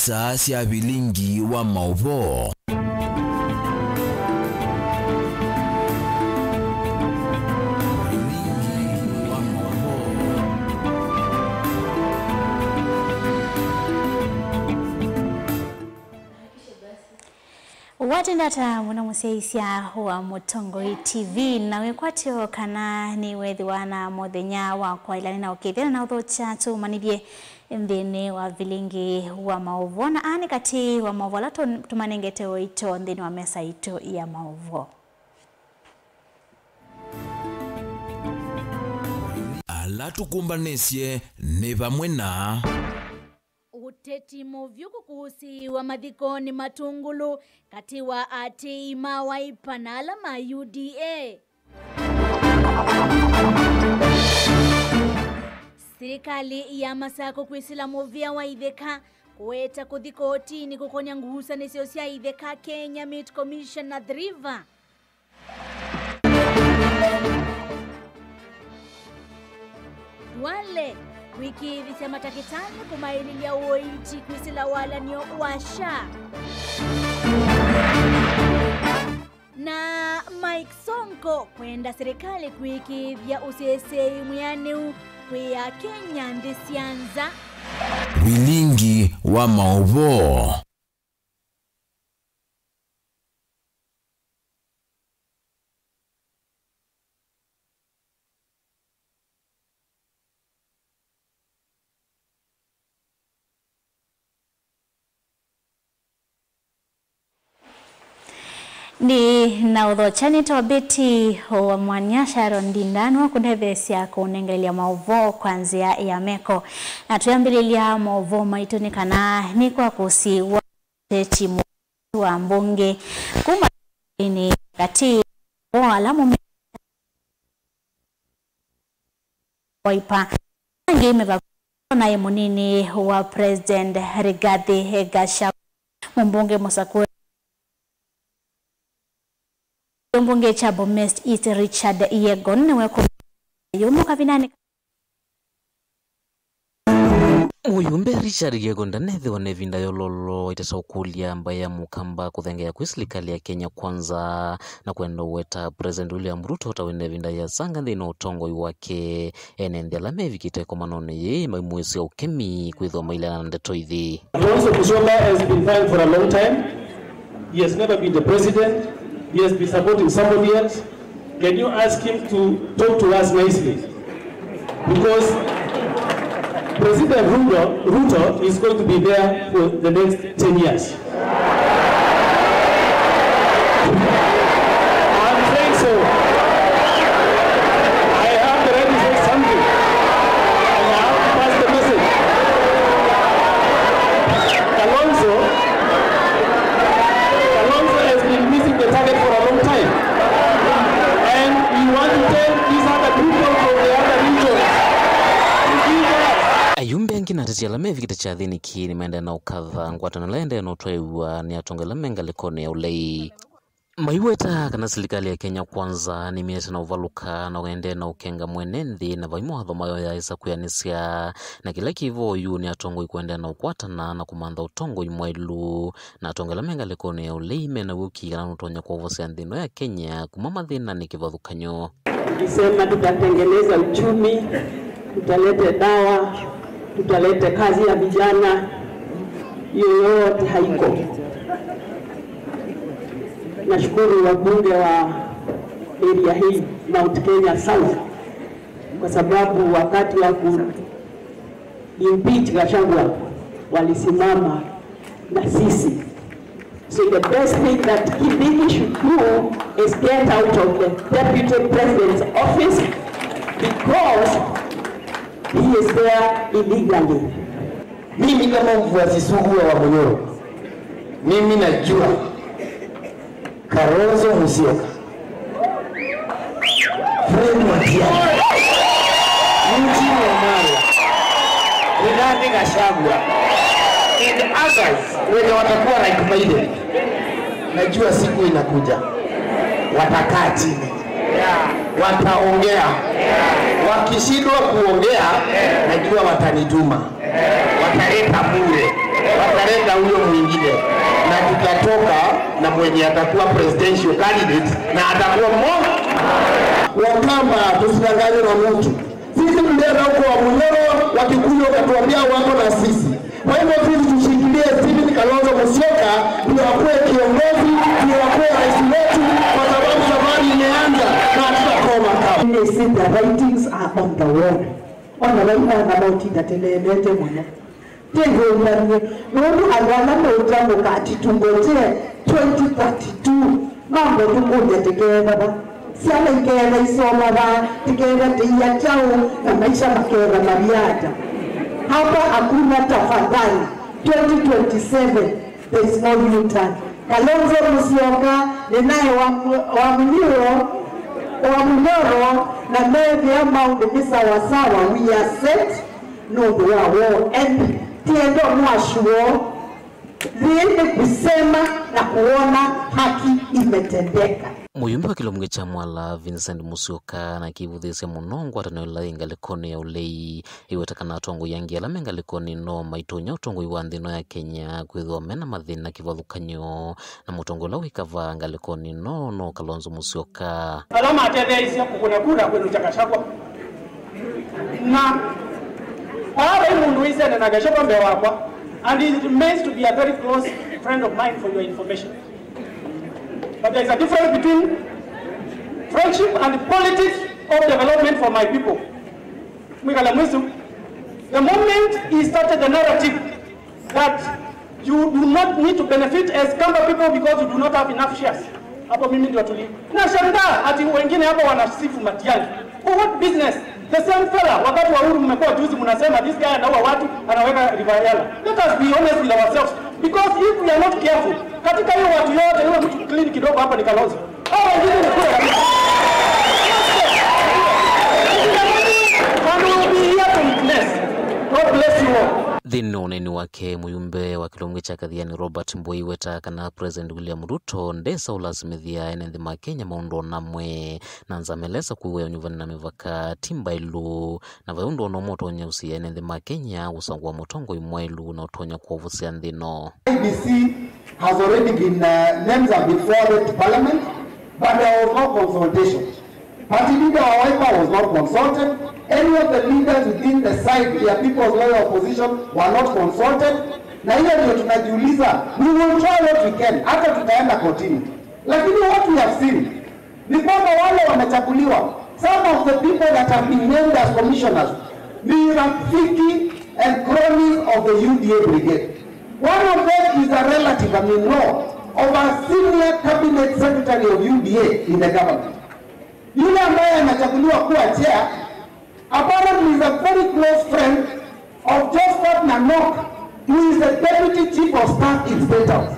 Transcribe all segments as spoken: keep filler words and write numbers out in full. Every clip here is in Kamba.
Saa sya vilingi wa maũvoo. Vilingi wa maũvoo. Watenda ata mũno mũsyaĩĩsya wa Mũtongoi T V, na wĩkwatyo kana nĩweethĩwa na mũthenya wa kwaĩlana na ũkĩthela na ũthokya tũmanyĩthye nthĩnĩ wa vilingi wa maũvoo, na aa nĩ katĩ wa maũvoo ala tũ-, tũmanengete ũito nthĩnĩ wa mesa itũ ya maũvoo. Ala tũkũmbanĩsye nĩ vamwe na. Ũteti mũvyũ kũkũsĩĩwa mathikonĩ matũngũlũ katĩ wa aatĩĩi ma Wiper na ala ma U D A. Silikalĩ ya Masako kwĩsĩla mũvĩa wa itheka kũweta kũthi kotinĩ kũkonya ngusanĩsyo sya itheka Kenya Meat Commission na Athi River. Duale kwĩkĩĩthĩsya matakĩtalĩ kũmaĩlĩlya ũiiti kwĩsĩla walany'o wa SHA. Na Mike Sonko kwenda silikalĩ kwĩkĩĩthya ũseseĩ mwĩanĩu kwĩ Akenya nthĩ sya nza. Vilingi wa maũvoo. Nĩ na ũthokya nĩ tobiti wa mwanya Sharon Ndinda nĩwe kũndetheesya kũnengelya maũvoo kwa nzĩa ya meko. Na twĩambĩlĩlya maũvoo maitũ nĩ kana nĩ kwa kũsiwa teti mũu wa mbunge kuma nĩ katĩ wa ala mũme Wiper angĩ mĩvaka naĩ mũnini wa President Rigathi Gachagua, mũmbunge mũsakũe mbunge kya Bomet East Richard Yegon nĩwe kũmyũmũ kavindanĩ. Mũyũmbe Richard Yegon ndanethĩwa na ĩvinda yololo aitesa ũkũlya mbaĩ ya Mũkamba kũthengeea kwĩ silikalĩ ya Kenya Kwanza na kwenda ũweta President William Ruto ta wĩna ĩvinda yĩasanga nthĩnĩ wa ũtongoi wake. Ene nthĩ ala mevikĩte ĩkomanonĩ yĩĩ maimũĩsya ũkemi kwĩthĩwa maileana na ndeto ithi. Kalonzo Musyoka has been trying for a long time. He has never been the president. He has been supporting somebody else. Can you ask him to talk to us nicely? Because President Ruto, Ruto is going to be there for the next ten years. I'm saying so. I have the right to say something. And I have to pass the message. Kalonzo, Kalonzo has been missing the target for a long time. And we want to tell these other people from the other regions to give us. Ayumbe angĩ na ateti ala mevikĩte kyathĩnĩ kĩĩ nĩmaendee na ũkatha ngwatanĩo ĩla ĩendee na ũtwaĩwa nĩ atongoi ala me ngalĩkonĩ ya ũlei. Maiweta kana silikalĩ ya Kenya Kwanza nĩmĩete na ũvalũka na ũendee na ũkenga mwene nthĩ na vai mawatho mayo yaĩsa kwĩanĩsya na kĩla kĩ vo yu nĩ atongoi kũendea na ũkwatana na kũmantha ũtongoi mwaĩlu. Na atongoi ala me ngalĩkonĩ ya ũlei mena wĩũkii kana nũtonya kwovosya nthĩ ĩno ya Kenya kuma mathĩnanĩ kĩvathũkany'o. Tulisema tutatengeneza uchumi, tutalete dawa, tutalete kazi ya vijana, hiyo yote haiko. Nashukuru wabunge wa area hii, Mount Kenya South, kwa sababu wakati wa ku impeach Gachagua walisimama na sisi. So the best thing that Kindiki should do is get out of the deputy president's office because he is there illegally. Mimi kama mfuasi sugu wa Wamunyoro, mimi najua Kalonzo Musyoka, Fred Matiang'i, Eugene Wamalwa, Rigathi Gachagua, and others wenye watakuwa like-minded. Najua siku inakuja, watakaa chini, wataongea. Wakishindwa kuongea, najua watanituma, wataleta bure. Wataleta huyo mwingine, na tutatoka na mwenye atakuwa presidential candidate, na atakuwa mo. Wakamba, tusidanganywe na mtu. Sisi tulienda huko Wamunyoro, Wakikuyu wakatuambia wako na sisi. Kwa hivyo sisi tushikilie Stephen Kalonzo Musyoka ndio akuwe kiongozi, ndio akuwe rais wetu, kwa sababu safari imeanza na hatutakoma kamwe. They say the writings are on the wall. Ona vai ana mautinda teleelete mũno. Tĩthũmbany'e nũndũ andũ ala meũtamũka ati tũngotee twenty thirty-two mambo tũkũlya tĩkeethava. Syana ikeetha isomathaa, tĩkeetha tĩia kyaũ, na maisha makeetha maviata. Hapa hakuna tafadhali. Twenty twenty-seven, there is no U-turn. Kalonzo Musyoka nĩ naye wa mu-, wa Munyoro, wa Munyoro, na methĩa maũndũ nĩ sawasawa, we are set. Nũndũ wa woo, and tiendo mwashuo, hii ni kusema na kuona haki imetendeka. Mũyumbe wa kĩlungu kya Mwala, Vincent Musyoka, na kĩvũthĩsya mũno ngwatanĩo ĩla yĩ ngalĩkonĩ ya ũlei. Ĩweta kana atongoi angĩ ala me ngalĩkonĩ ĩno maitonya ũtongoi wa nthĩ ĩno ya Kenya kwĩthĩwa mena mathĩna kĩvathũkany'o na mũtongoi ũla wĩ kavaa ngalĩkonĩ ĩno, no Kalonzo Musyoka. Ala matetheeisye kũkũna kura kwĩlũkya Gachagua. Na vaa vai mũndũ wĩsene na Gachagua mbee wakwa, and he remains to be a very close friend of mine, for your information. But there is a difference between friendship and politics of development for my people. Mwikale mwisu, the moment he started the narrative that you do not need to benefit as Kamba people because you do not have enough shares. Hapo mimi ndio tuli. Nashangaa ati wengine hapo wanasifu Matiang'i. For what business? The same fella, wakati wa Uhuru mmekuwa juzi mnasema this guy anaua watu, anaweka River Yala. Let us be honest with ourselves. Because if we are not careful, katika hiyo watu yote, yule mtu clean kidogo hapa ni Kalonzo. Hao wengine ni kule kabisa. And we will be here to witness. God bless you all. Nthĩnĩ wa ũneeni wake, mũyumbe wa kĩlungu kya Kathiani Robert Mbũi weta kana President William Ruto ndesa ũlasimĩthya ene nthĩ ma Kenya maũndũ ona amwe, na nzamelesa kuwa ũnyuvani na mĩvaka ti mbaĩlu, na vai ũndũ ona ũmwe ũtonya ũsiĩa ene nthĩ ma Kenya ũsangũa mũtongoi mwaĩlu na ũtonya kũovusya nthĩ ĩno. I E B C has already been, uh, names have been forwarded to Parliament, but there was no consultation. Party leader wa Wiper was not consulted. Any of the leaders within the side, their People's Loyal Opposition, were not consulted. Na hiyo ndio tunajiuliza, we will try what we can, hata tutaenda kotini. Lakini what we have seen ni kwamba wale wamechaguliwa, some of the people that have been named as commissioners, ni rafiki and cronies of the U D A brigade. One of them is a relative, an in-law, of a senior cabinet secretary of U D A in the government. Yule ambaye anachaguliwa kuwa chair, apparently is a very close friend of Josphat Nanok, who is the deputy chief of staff in State House.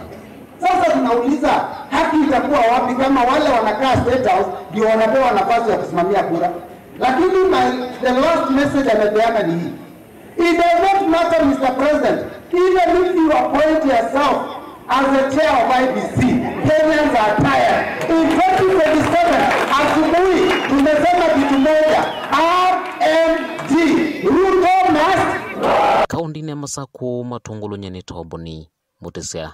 Sasa tunauliza, haki itakuwa wapi kama wale wanakaa State House ndio wanapewa nafasi ya kusimamia kura? Lakini my, the last message amepeana ni hii. It does not matter, Mister President, even if you appoint yourself as the chair of I E B C, Kenyans are tired. In twenty twenty-seven, asubuhi, tumesema kitu moja, R M G, Ruto must. Kaũndĩnĩ ya Masakũ, matũngũlũnye nĩ Toboni Mũtĩsya.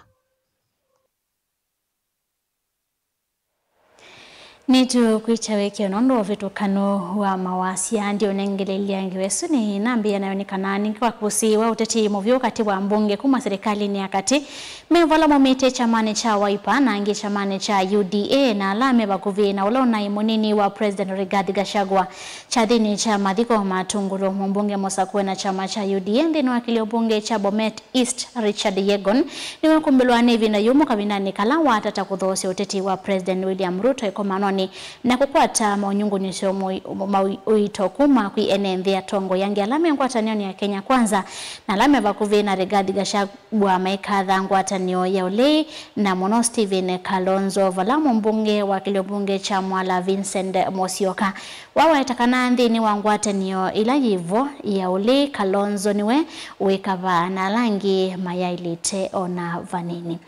Nĩtũkwĩkya wĩkĩo nũndũ wa ũvĩtũkanu wa mawasya. Ndiũnengelelya ngewa ĩsu nĩ nambĩĩa nayo nĩ kana nĩ kwa kũsiĩwa ũteti mũvyũ katĩ wa mbunge kuma serikalini ya katĩ, me vala maumĩte kyamanĩ kya Wiper na angĩ kyamanĩ kya U D A, na ala me vakuvĩ na ũla ũnaĩ mũnini wa President Rigathi Gachagua. Kyathĩnĩ kya mathiko ma Tungulu, mũmbunge mũsakũe na kyama kya U D A nthĩnĩ wa kĩlio mbunge kya Bomet East, Richard Yegon, nĩwekũmbĩlwa nĩ ĩvinda yũmũ kavindanĩ kala watata kũthoosya ũteti wa President William Ruto ĩkomanonĩ na kũkwata maũnyungunyĩsyo mũi-, ma ũito kuma kwĩ ene nthĩ, atongoi angĩ ala me ngwatanĩonĩ ya Kenya Kwanza na ala me vakuvĩ na Rigathi Gachagua maikatha ngwatanĩo ya ũlei, na mũno Stephen Kalonzo, vala mũmbunge wa kĩlio mbunge kya Mwala Vincent Musyoka waweta kana nthĩnĩ wa ngwatanĩo ĩla yĩvo ya ũlei, Kalonzo nĩwe wĩ kavaa na ala angĩ mayaĩlĩte ona vanini.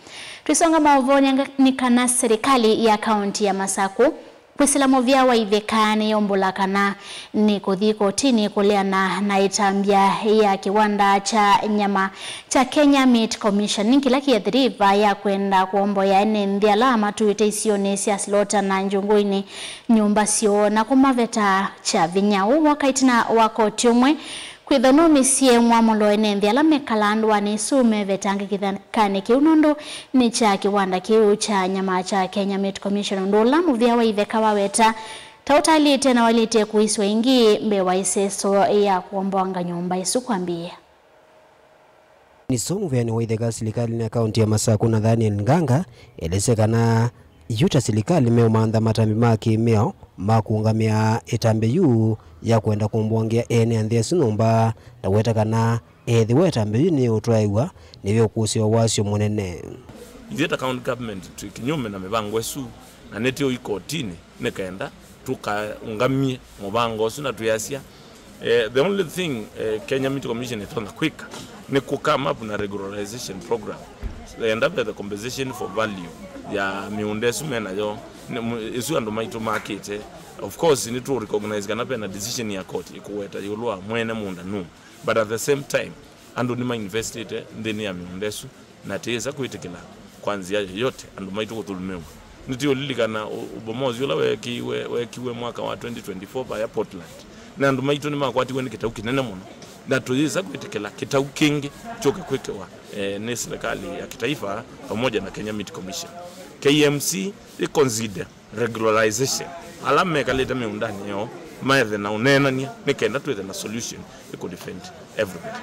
Twĩsonga maũvoonĩ, nĩ kana serikali ya kaunti ya Masakũ Kwĩsĩla mũvĩa wa itheka nĩyaumbũla kana nĩkũthi kotinĩ kũleana na ĩtambya ya kĩwanda kya nyama kya Kenya Meat Commission, kĩla kĩ Athi River, ya kwenda kũomboea ene nthĩ ala matuĩte isionĩ sya Slaughter na Njũngũinĩ nyũmba syoo na kũmaveta kya vinya. Ũu wooka ĩtina wa koti ũmwe kwĩthwa nũmĩsye mwamũlo ene nthĩ ala mekalaa ndũanĩ ĩsu mevetange kĩthekanĩ kĩu nũndũ nĩ kya kĩwanda kĩu kya nyama kya Kenya Meat Commission, ũndũ ũla mũvĩa wa itheka waweta ta ũtaĩlĩte na waĩlĩte kũiswa ĩngĩ mbee wa ĩseso ya kũomboanga nyũmba ĩsu kwambĩĩa. Nĩso mũveani wa itheka silikalĩnĩ ya kaunti ya Masakũ, Nathaniel Nganga, elesya kana yu ta silikalĩ meũmantha matambi ma kĩmĩao ma kũũngamĩa ĩtambya yu ya kwenda kũmbwangĩa ene nthĩ asu nyũmba, na weta kana ethĩwa ĩtambya yu nĩyũtwaĩw'a, nĩyũkũsĩwa wasyo mũnene. Ithyĩ ta county government twĩ kĩnyume na mĩvango ĩsu, na nĩtũĩ kotinĩ nĩ kenda tũkaũngamie mũvango ũsu na twĩasya, eh, the only thing, eh, Kenya Meat Commission ĩtonya kwĩka nĩ kũ come up na regularization program, enda ve the compensation for value ya mĩũnda ĩsu menayo, nĩ mu-, ĩsu andũ maitũ makĩte. Of course, nĩtũ recognize kana vena decision ya court ĩkũweta ĩũlũ wa mwene mũũnda nũũ, but at the same time andũ nĩmainvestĩte nthĩnĩ ya mĩũnda ĩsu. Na tĩĩsa kwĩtĩkĩla kwa nzĩa yoyote andũ maitũ kũthũlũmĩwa. Nĩtũũlilikana ũ-, ũbomozi ũla weekiwe, weekiwe mwaka wa twenty twenty-four vaya Portland, na andũ maitũ nĩmakwatiwe nĩ kĩtau kĩnene mũno, na tũyĩsa kwĩtĩkĩla kĩtau kĩngĩ kyũke kwĩkĩwa, eh, nĩ silikalĩ ya kitaifa pamoja na Kenya Meat Commission. K M C ĩ consider regularization. Ala mekalĩte mĩũndanĩ yoo maethe na ũneenany'a nĩ kenda twĩthe na solution ĩkũ defend everybody.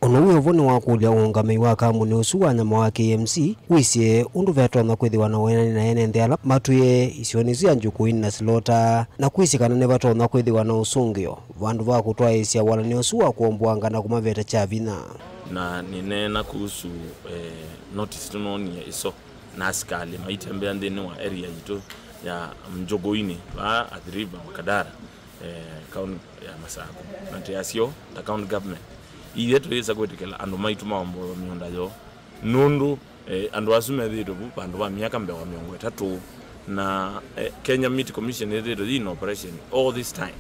Ona wĩ ũvo nĩwakũlya ũũngamĩi wa kambunĩ ũsu wa nyama wa K M C wĩsye ũndũ vetonya kwĩthĩwa na ũenani na ene nthĩ ala matwĩe isionĩ isu ya Njũkũinĩ na Slaughter, na kwĩsĩ kana nĩvatonya kwĩthĩwa na ũsũngĩo vandũ va kũtwaĩĩsya walany'o ũsu wa kũomboanga na kũmaveta kya vinya. Na nĩneena kuhusu, eh, notice tũnoonie ĩso na asikalĩ maitembea nthĩnĩ wa area yitũ ya Njũkũinĩ vaa Athi River, Makadara, eh, kaunti ya Masakũ. Na tĩ asyo ta county government, ithyĩ tũyĩsa kwĩtĩkĩla andũ maitũ maomboewa mĩũnda yoo, nũndũ, eh, andũ asu methĩĩtwe vu vandũ va myaka mbee wa mĩongo ĩtatũ, na, eh, Kenya Meat Commission ĩthĩĩtwe yĩ in operation all this time,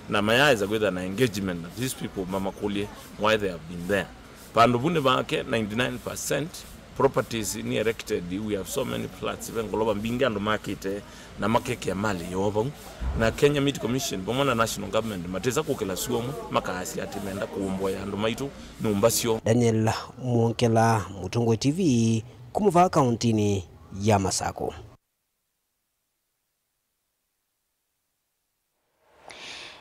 na mayaaĩsa kwĩthĩa na engagement na these people, mamakũlye why they have been there. Vandũ vu nĩ vake ninety-nine percent properties nĩ erected, we have so many flats, ve ngolova mbingĩ andũ makĩte na makekĩa malĩ yoo vau. Na Kenya Meat Commission vamwe na national government matĩsa kũkĩla suomwe makaasya atĩ menda kũomboea andũ maitũ nyũmba syoo. Daniel Mwongela, Mũtongoi T V, kuma vaa kauntinĩ ya Masakũ.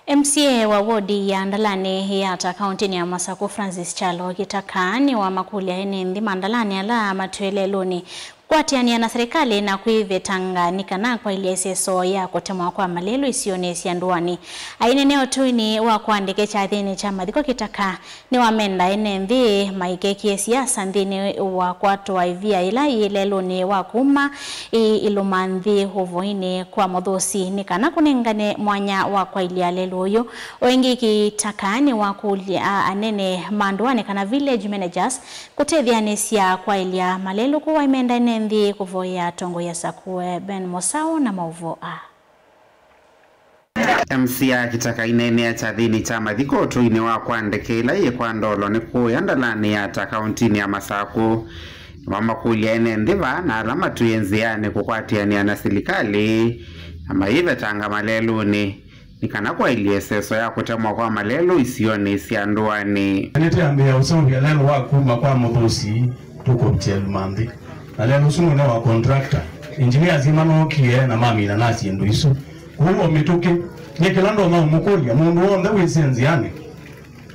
M C A wa wodi ya Ndalani Yatta kauntinĩ ya Masakũ, Francis Kyalo Kĩtaka, nĩwamakũlya ene nthĩ ma Ndalani ala matwĩe lelũnĩ kũatĩanĩa na serĩkalĩ na kwĩvetanga nĩ kana kwaĩlya ĩseso ya kũtemwa kwa malelũ isionĩ sya ndũanĩ. Aineenea ũtũinĩ wa kwa ndeke kyathĩnĩ kya mathiko, Kĩtaka nĩwamenda ene nthĩ maikekĩe siasa nthĩnĩ wa kwatwa ĩvia yĩla yĩ lelũnĩ wa kuma ĩ-, ĩlũma nthĩ ũvoinĩ kwa Mũthũsi nĩ kana kũnengane mwanya wa kwaĩlya lelũ ũyũ. O ĩngĩ, Kĩtaka nĩwakũlya anene ma ndũanĩ kana village managers kũtetheanĩsya kwaĩlya malelũ kũu aimenda ene nthĩ kũvoya atongoi asakũe. Ben Mosao na maũvoo aa. M C A Kĩtaka aineenea kyathĩnĩ kya mathiko ũtũinĩ wa kwa ndeke ĩla yĩ kwa Ndolo nĩ kũũya Ndalani Yatta kauntinĩ ya Masakũ. Nĩwamakũlya ene nthĩ vaa na ala matwĩe nzĩanĩ kũkwatĩanĩa na silikalĩ na mayĩvetanga malelũnĩ nĩ kana kwaĩlye ĩseso ya kũtemwa kwa malelũ isionĩ sya ndũanĩ. Nĩtwambĩĩa ũseũvya lelũ wa kuma kwa Mũthũsi tũkũvikya ĩlũma nthĩ. Na lelũ ũsu nũnewa contractor. Engineers manookie na mamina na syĩndũ isu. Kwoou o mĩtũkĩ, nĩ kĩla ndonya ũmũkũlya, mũndũ w'onthe wĩsĩ nzĩanĩ,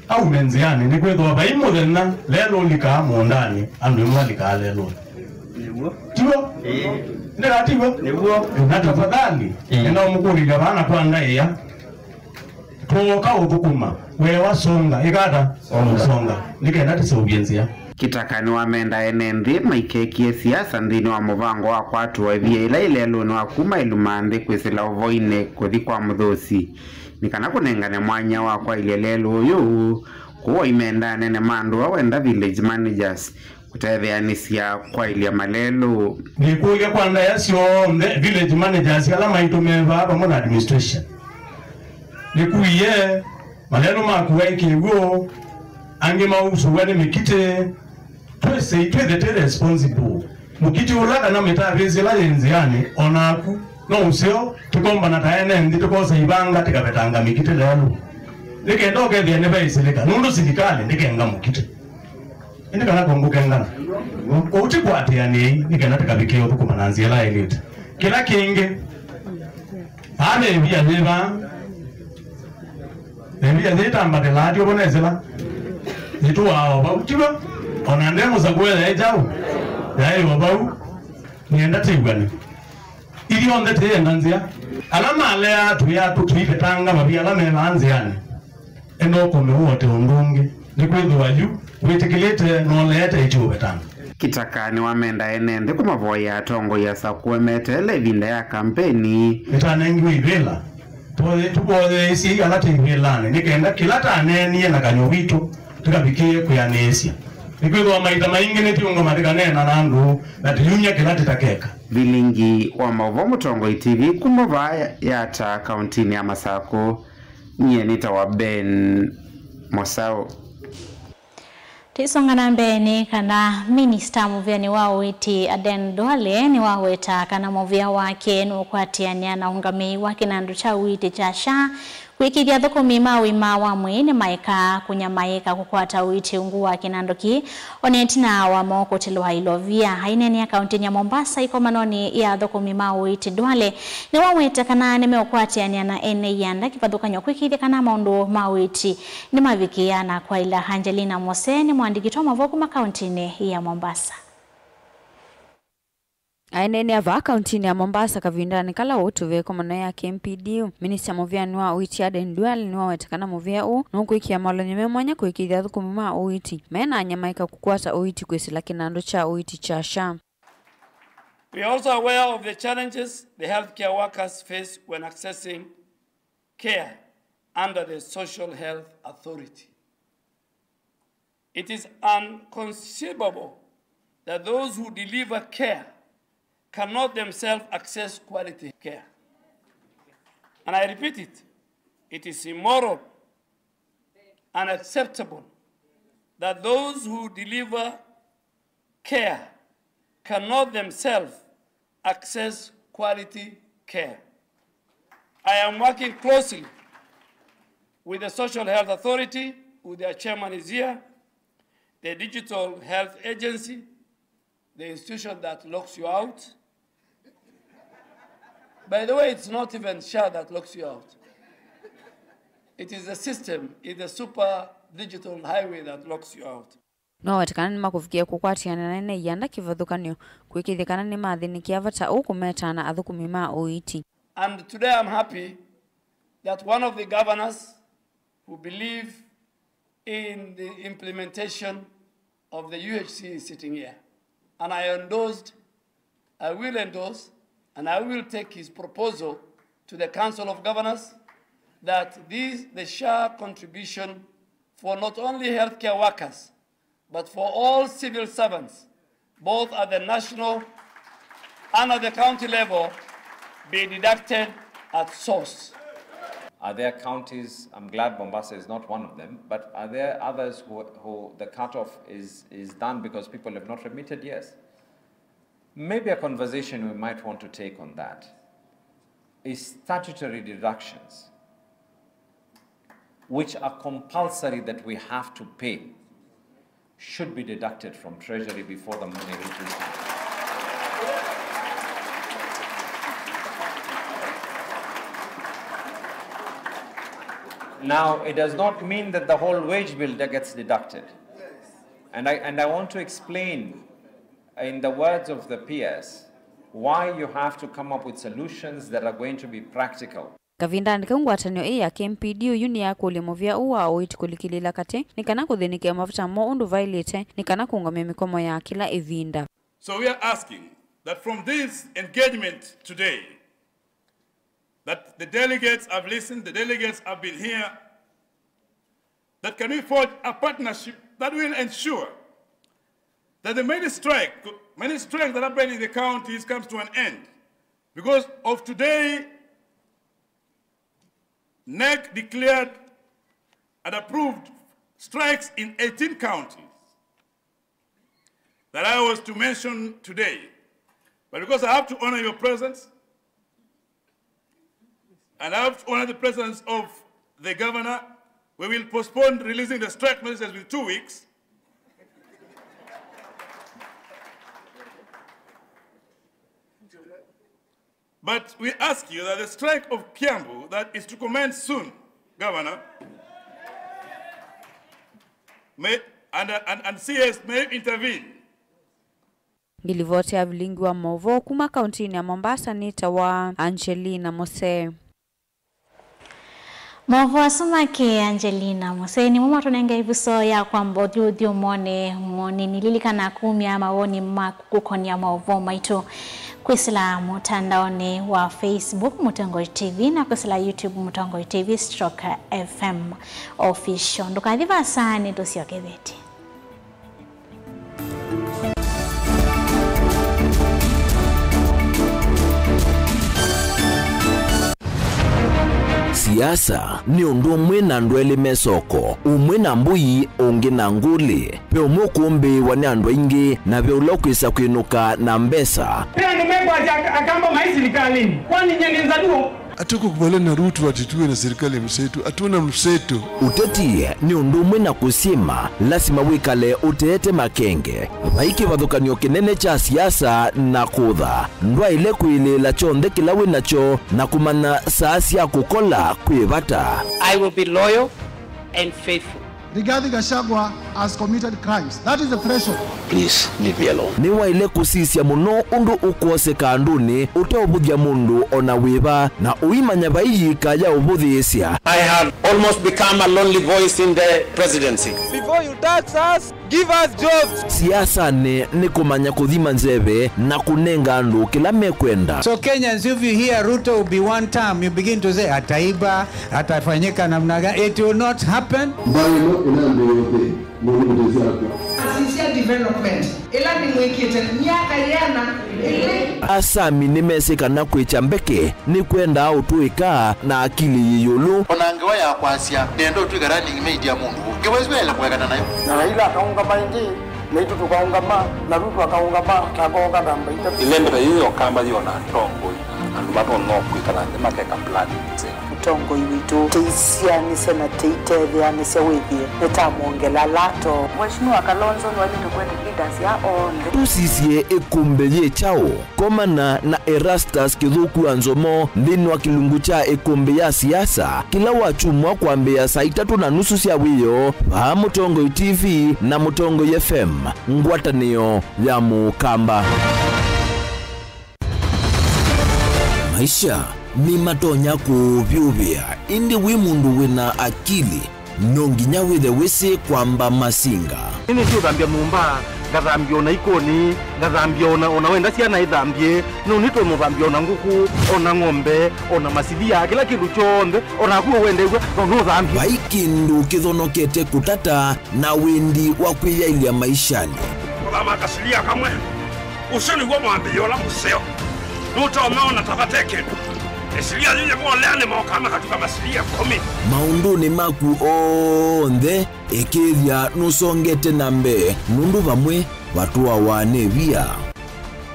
aume nzĩanĩ, nĩkwĩthĩwa vai mũthenya lelũ ũlikaa mũũndanĩ, andũ ĩmwe malikaa lelũnĩ. Nĩw'o. Tiw'o? Ĩĩ. Ndĩra tiw'o? Nĩw'o. Na tafadhali, ĩĩ, nenda ũmũkũlĩlya vana kwa ndaĩa. Twooka ũthũkũma, we wasonga, ĩkata, songa, nĩ kenda tũseũvye nzĩa. Kĩtaka nĩwamenda ene nthĩ maikekĩe siasa nthĩnĩ wa mũvango wa kwatũa ĩvia ĩla yĩ lelũnĩ wa kuma ĩlũma nthĩ kwĩsĩla ũvoinĩ kũthi kwa Mũthũsi, nĩ kana kũnengane mwanya wa kwaĩlya lelũ ũyũ, kũu aimenda anene ma ndũa wenda village managers kũtetheanĩsya kwaĩlya malelũ. Nĩkũlya kwa ndaĩa syonthe village managers ala maitũ me vaa vamwe na administration. Nĩkuie malelũ makuae kĩw'ũ, angĩ mausũw'a nĩ mĩkitĩ. Twĩsĩ itwĩ the responsible. Mũkitĩ ũla kana mĩtavĩsĩ ĩla yĩ nzĩanĩ, o naku no ũseo, tũkombana ta ene nthĩ, tũkosa ivanga, tĩkavetanga mĩkitĩ lelũ. Nĩ kenda ũkethĩa nĩvaĩsĩlĩka, nũndũ silikalĩ ndĩkenga mũkitĩ. Ĩndĩ kana kũngũkengana, kũu ti kũatĩanĩei, nĩ kenda tĩkavikĩe ũthũkũma na nzĩa ĩla yaĩlĩte. Kĩla kĩngĩ, aa ve ĩvia yĩ vaa, ĩvia yĩtambatĩlaa ti ũvo nesĩla, yĩtũaa o vau, tiw'o? O na nde mũsakũe yaĩ kyaũ, yaĩ o vau. Nĩenda tĩw'ane. Ithyonthe tĩenda nzĩa. Ala maleaa twĩa tũtũivetanga mavia ala me vaa nzĩanĩ. Enda ũkome ũote ũndũ ũngĩ, nĩkwĩthĩwa yu wĩtĩkĩlĩte noleete ĩtiũvetanga. Kitaka nĩwamenda ene nthĩ kũmavoya atongoi asakũe meteele ĩvinda ya kampeni. Nĩtanengiwe ivĩla. Tũvoye-, tũvoyeesyei ala twĩ ivĩlanĩ, nĩ kenda kĩla taneenie na kanyw'a witũ tĩkavikĩĩe kwĩanĩĩsya. Nĩkwĩthĩwa maita maingĩ nĩtũũngama tĩkaneena na andũ na tũyumya kĩla tĩtakeka. Vilingi wa maũvoo Mũtongoi T V kuma vaa Yatta kauntinĩ ya Masakũ. Nyie nĩtawa Ben Mosau. Tũisonga na mbee nĩ kana minista mũvĩanĩ wa ũiiti Aden Duale nĩwaweta kana mũvĩa wake nũkwatĩanĩa na ũngamĩi wa kĩnandũ kya ũiiti kya SHA kwĩkĩĩthya athũkũmi ma ũima wa mwĩĩ nĩmaekaa kũnyamaĩĩka kũkwata ũiiti ungu wa kĩnandũ kĩĩ. O na ĩtina wa mo kũtilwa ilovia, aineenea kauntinĩ ya Mombasa ĩkomanonĩ ya athũkũmi ma ũiiti, Duale nĩwawete kana nĩmeũkwatĩanĩa na ene ianda kĩvathũkany'o kwĩkĩĩthya kana maũndũ ma ũiiti nĩmavikĩĩa na kwaĩla. Angelina Mose nĩ mũandĩki wa maũvoo kuma kauntinĩ ya Mombasa. Aineenea vaa kauntinĩ ya Mombasa kavindanĩ kala ũtũvĩe ĩkomano ya K M P D U, minista mũvĩanĩ wa ũiiti Aden Duale nĩwawete kana mũvĩa ũũ nũkwĩkĩa malonyo me mwanya kwĩkĩĩthya athũkũmi ma ũiiti menanyamaĩka kũkwata ũiiti kwĩsĩla kĩnandũ kya ũiiti kya SHA. We are also aware of the challenges the healthcare workers face when accessing care under the Social Health Authority. It is unconceivable that those who deliver care cannot themselves access quality care. And I repeat it, it is immoral, unacceptable that those who deliver care cannot themselves access quality care. I am working closely with the Social Health Authority, who their chairman is here, the Digital Health Agency, the institution that locks you out. By the way, it's not even SHA that locks you out. It is the system, it's the super digital highway that locks you out. Nĩwaweta kana nĩmakũvikĩa kũkwatĩana na ene ianda kĩvathũkany'o kwĩkĩĩthya kana nĩmathĩnĩkĩa vata ũũ kũmetaana athũkũmi ma ũiiti. And today I'm happy that one of the governors who believe in the implementation of the U H C is sitting here. And I endorsed, I will endorse, and I will take his proposal to the Council of Governors that these, the SHA contribution for not only healthcare workers, but for all civil servants, both at the national and at the county level, be deducted at source. Are there counties, I'm glad Mombasa is not one of them, but are there others who, who the cutoff is, is done because people have not remitted? Yes. Maybe a conversation we might want to take on that is statutory deductions, which are compulsory that we have to pay, should be deducted from treasury before the money reaches the Now, it does not mean that the whole wage bill that gets deducted. And I, and I want to explain, in the words of the P S, why you have to come up with solutions that are going to be practical. Kavindanĩ kau, ngwatanĩo ĩĩ ya K M P D U yu nĩyakũlya mũvĩa ũũ wa ũiiti kũlikĩlĩĩla katĩ nĩ kana kũthĩnĩkĩa mavata moo ũndũ vaĩlĩte nĩ kana kũũngamya mĩkomo ya kĩla ĩvinda. So we are asking that from this engagement today, that the delegates have listened, the delegates have been here, that can we forge a partnership that will ensure that the many strike, many strikes that happen in the counties comes to an end. Because of today, NEC declared and approved strikes in eighteen counties that I was to mention today. But because I have to honor your presence, and I have to honor the presence of the governor, we will postpone releasing the strike messages with two weeks. But we ask you that the strike of Kiambu that is to commence soon, Governor, may, and, and, and C S may intervene. Ngilivoti ya vilingi wa maũvoo kuma kauntinĩ ya Mombasa nĩtawa Angelina Mose. Maũvoo asu make Angelina Mose nĩmo matũnenga ĩvuso ya kwamba ũthyũthyũmonĩ mũnini. Lilikana kumya mawoni maku kũkonia maũvoo maitũ kwĩsĩla mũtandaonĩ wa Facebook Mũtongoi T V na kwĩsĩla YouTube Mũtongoi T V stroke F M Official. Ndũkathi vasa, nĩtũsyokethetye. Siasa nĩ ũndũ ũmwe na andũ elĩ me soko, ũmwe na mbũi, ũngĩ na ngũlĩ. Ve ũmwe ũkũmbĩĩwa nĩ andũ aingĩ, na ve ũla ũkwĩsa kwĩnũka na mbesa. Ve andũ mekwasya aka-, Akamba mai silikalĩnĩ, kwani nyie nĩ Nzaluo? Hatukukubaliana na Ruto ati tuwe na serikali ya mseto. Hatuna mseto. Ũteti nĩ ũndũ ũmwe na kũsyĩma, lasima wĩkale ũteete makenge. Vai kĩvathũkany'o kĩnene kya siasa na kũtha. Ndwaĩle kwĩlĩĩla kyonthe kĩla wĩ nakyo na kũmanya saa sya kũkola kwĩ vata. I will be loyal and faithful. Rigathi Gachagua has committed crimes. That is the threshold. Please leave me alone. Nĩwaĩle kũsisya mũno ũndũ ũkwoseka andũnĩ ũteũvũthya mũndũ o na wĩva, na ũimanya vai yĩka ya ũvũthĩĩsya. I have almost become a lonely voice in the presidency. Before you tax us, give us jobs. Siasanĩ nĩ kũmanya kũthima nzeve na kũnenga andũ kĩla mekwenda. So Kenyans, if you hear Ruto will be one term, you begin to say, "Ataiba, atafanyika namna gani?" It will not happen. Mbaĩ ĩno ĩnambĩĩe ũthĩ, mũndũ mũtezi akwa. Asisya development ĩla nĩmwĩkĩte myaka yĩana ĩlĩ. Asami nĩmesĩ kana kwĩkya mbeke nĩkwendaa ũtũĩka na akili yĩ ĩũlũ. O na ngewa ya kwasya, nĩenda ũtw'ĩka running mate ya mũndũ ũngĩ. Ngewa ĩsu yaĩle kũekana nayo. Na Raila akaũngama ĩngĩ, naitũ tũkaũngama, na Ruto akaũngama, na akooka namba itatũ. Ĩlembe ta yĩĩ yokamba yĩona atongoi, andũ matonya kwĩkala nthĩ makeka plan nzeo. Mũtongoi witũ, tũisyaanĩsya na tũitetheanĩsya wĩthĩe nĩtamwongela lato. Mheshimiwa Kalonzo nĩwaĩlĩte kwete leaders ya onthe. Tũsisye ĩkũmbĩ yĩ kyaũ? Komana na Erastus Kĩthũku wa Nzomo nthĩnĩ wa kĩlungu kya ĩkũmbĩ ya siasa kĩla wakyumwa kwambĩĩa saa itatũ na nusu sya wĩoo vaa Mũtongoi T V na Mũtongoi F M, ngwatanĩo ya Mũkamba. Maisha nĩmatonya kũũvyũvĩa, ĩndĩ wĩ mũndũ wĩna akili, no nginya wĩthe wĩsĩ kwamba masinga. Nĩnĩsĩ ũthambya nyũmba, ngathambya ona ikonĩ, ngathambya ona, ona wenda syana ithambye, no nĩtonya ũthambya ona ngũkũ, ona ng'ombe, ona masilia, kĩla kĩndũ kyonthe, ona naku ũwendew'a, no nũthambye. Vai kĩndũ kĩthonokete kũtata na wendi wa kwĩyaĩlya maishanĩ. Kũthama kasilia kamwe. Ũsu nĩw'o mwambĩĩo ũla mũseo. Nũtonya ona ta vate kĩndũ. Ĩsilia yĩyĩvolea nĩmokaa makatuka masilia ĩkũmi. Maũndũnĩ maku onthe, ĩkĩĩthya nũsongete na mbee, nũndũ vamwe vatũawa nĩ via.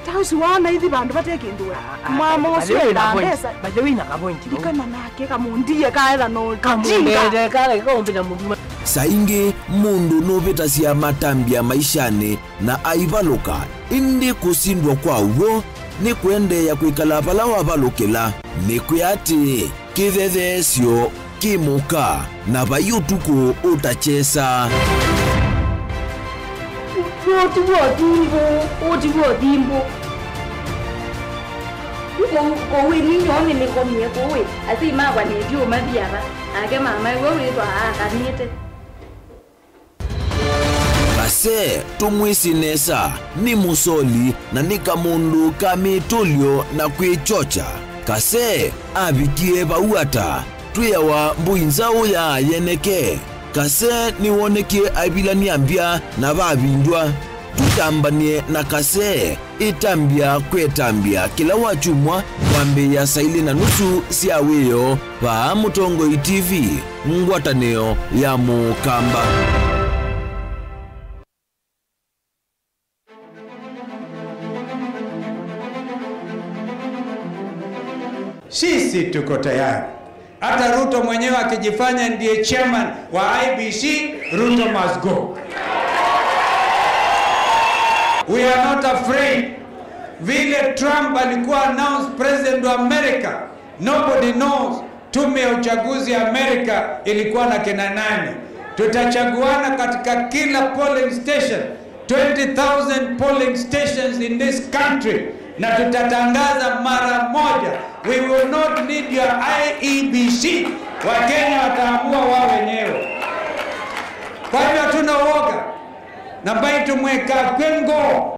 Ta ũsu waona ithi vandũ vate kĩndũ we. Mama ũsu enda mbesa. By the way, na kavointi vau. Ndikana nake kamũndie kaetha no kamũndie kala kaũmbĩla mũndũ. Saa ingĩ mũndũ nũvĩtasya matambya maishanĩ na aivalũka, ĩndĩ kũsindwa kwa w'o nĩ kũendeea kwĩkala vala wavalũkĩla. Nĩkwĩa atĩĩ, kĩthetheesyo kĩ mũka, na vai ũtukũ ũtakyesa. Ũti w'o thimbũ, ũti w'o thimbũ. Kũu, kũu ĩni nyoo nĩnĩkomie kũu ĩ, asyai makwa nĩtyu ũmathia va, nake mama ĩwe wĩthwa aakanĩte. Kase tũmwĩsĩ nesa, nĩ mũsoli na nĩ kamũndũ ka mĩtũlyo na kwĩkyokya. Kase avikie vau ata? Twĩawa mbũi nzaũ ya yeneke. Kase nĩwonekie aivilany'a mbya na vavindw'a. Ũtambany'e na Kasee, ĩtambya kwĩ ĩtambya kĩla wakyumwa kwambĩĩa saa ilĩ na nusu sya wĩoo vaa Mũtongoi T V, ngwatanĩo ya Mũkamba. Sisi tuko tayari. Hata Ruto mwenyewe akijifanya ndiye chairman wa I E B C, Ruto must go. We are not afraid. Vile Trump alikuwa announced president wa America, nobody knows tume ya uchaguzi ya Amerika ilikuwa na kina nani. Tutachaguana katika kila polling station, twenty thousand polling stations in this country, na tutatangaza mara moja. We will not need your I E B C. Wakenya wataamua wao wenyewe. Kwa hivyo hatuna uoga. Na mbaitu mweka kwengo.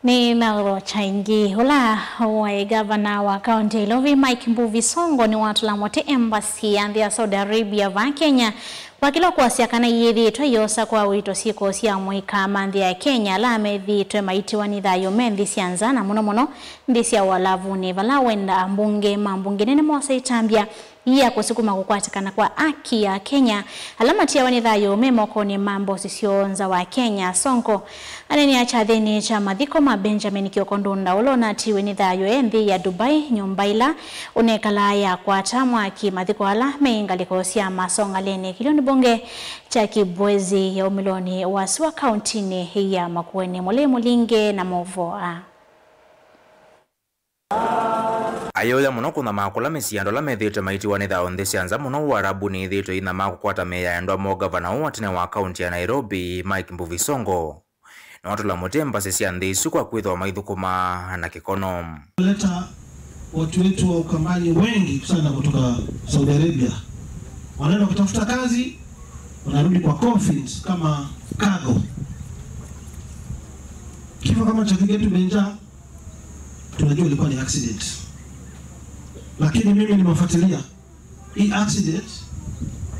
Nĩ maũvoo kyaingĩ. Ũla waĩ ngavana wa kaũntĩ ya Ilovi, Mike Mbuvi Sonko, nĩwatũla mũtĩ embassy ya nthĩ ya Saudi Arabia vaa Kenya, vakĩla kwasya kana iyĩthĩĩtwe ĩyosa kwa ũito syĩko sya amũika ma nthĩ ya Kenya ala methĩĩtwe maitiwa nĩ thayũ me nthĩ sya nza, na mũno mũno nthĩ sya Ũalavunĩ, vala wenda ambunge ma mbunge nene mosa ĩtambya ya kũsukuma kũkwatĩkana kwa aki ya Kenya ala matiawa nĩ thayũ me mokonĩ ma mbosi syoo nza wa Kenya. Sonko aneenea kyathĩnĩ kya mathiko ma Benjamin Kioko Ndunda, ũla ũnatiwe nĩ thayũ e nthĩ ya Dubai, nyũmba ĩla ũnekalaa yakwata mwaki. Mathiko ala me ngalĩko sya Masongaleni, kĩlĩonĩ mbunge kya Kibwezi ya ũmĩlonĩ wa sua kaũntĩnĩ ya Makueni. Mũlei Mũlinge na maũvoo aa. Ayũya mũno kũnyamaa kũla mĩsyĩ ya andũ ala methĩĩtwe maitiwa nĩ thayũ nthĩ sya nza, mũno Ũarabunĩ, ĩthĩĩtwe ĩinyamaa kũkwata mĩĩ ya endwa moo. Ngavana ũũ wa tene wa kaũntĩ ya Nairobi, Mike Mbuvi Sonko, nĩwatũla mũtĩ embassy sya nthĩ isu kwa kwĩthĩwa maithũkũma na kĩkono. Kuleta watu wetu wa Ukambani wengi sana kutoka Saudi Arabia wanaenda kutafuta kazi, wanarudi kwa coffins kama cargo. Kifo kama cha ndugu yetu Benja, tunajua ilikuwa ni accident, lakini mimi nimefuatilia hii accident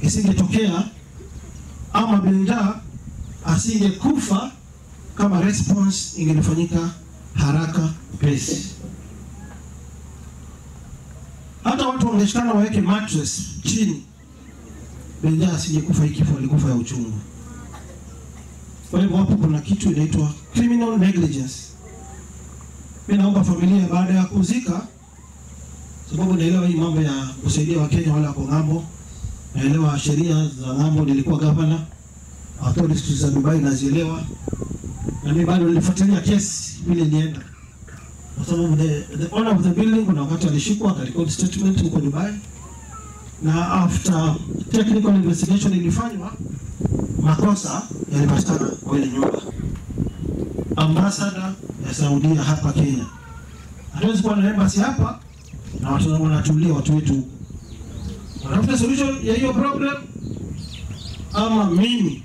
isingetokea ama Benja asingekufa kama response ingelifanyika haraka upesi. Hata watu wangeshikana waweke mattress chini, Benja asingekufa hii kifo, alikufa ya uchungu. Kwa hivyo hapo kuna kitu inaitwa criminal negligence. Mimi naomba familia, baada ya kuzika, sababu naelewa hii mambo ya kusaidia Wakenya wale wako ng'ambo, naelewa sheria za ng'ambo, nilikuwa gavana, authorities za Dubai nazielewa, na mimi bado nilifuatilia kesi vile ilienda. Kwa sababu the, the owner of the building, kuna wakati alishikwa, akarecord statement huko Dubai, na after technical investigation ilifanywa, makosa yalipatikana kwa ile nyumba. Ambassador ya Saudia hapa Kenya, hatuwezi kuwa na embassy hapa na watu wanatulia watu wetu huko. Watafuta solution ya hiyo problem, ama mimi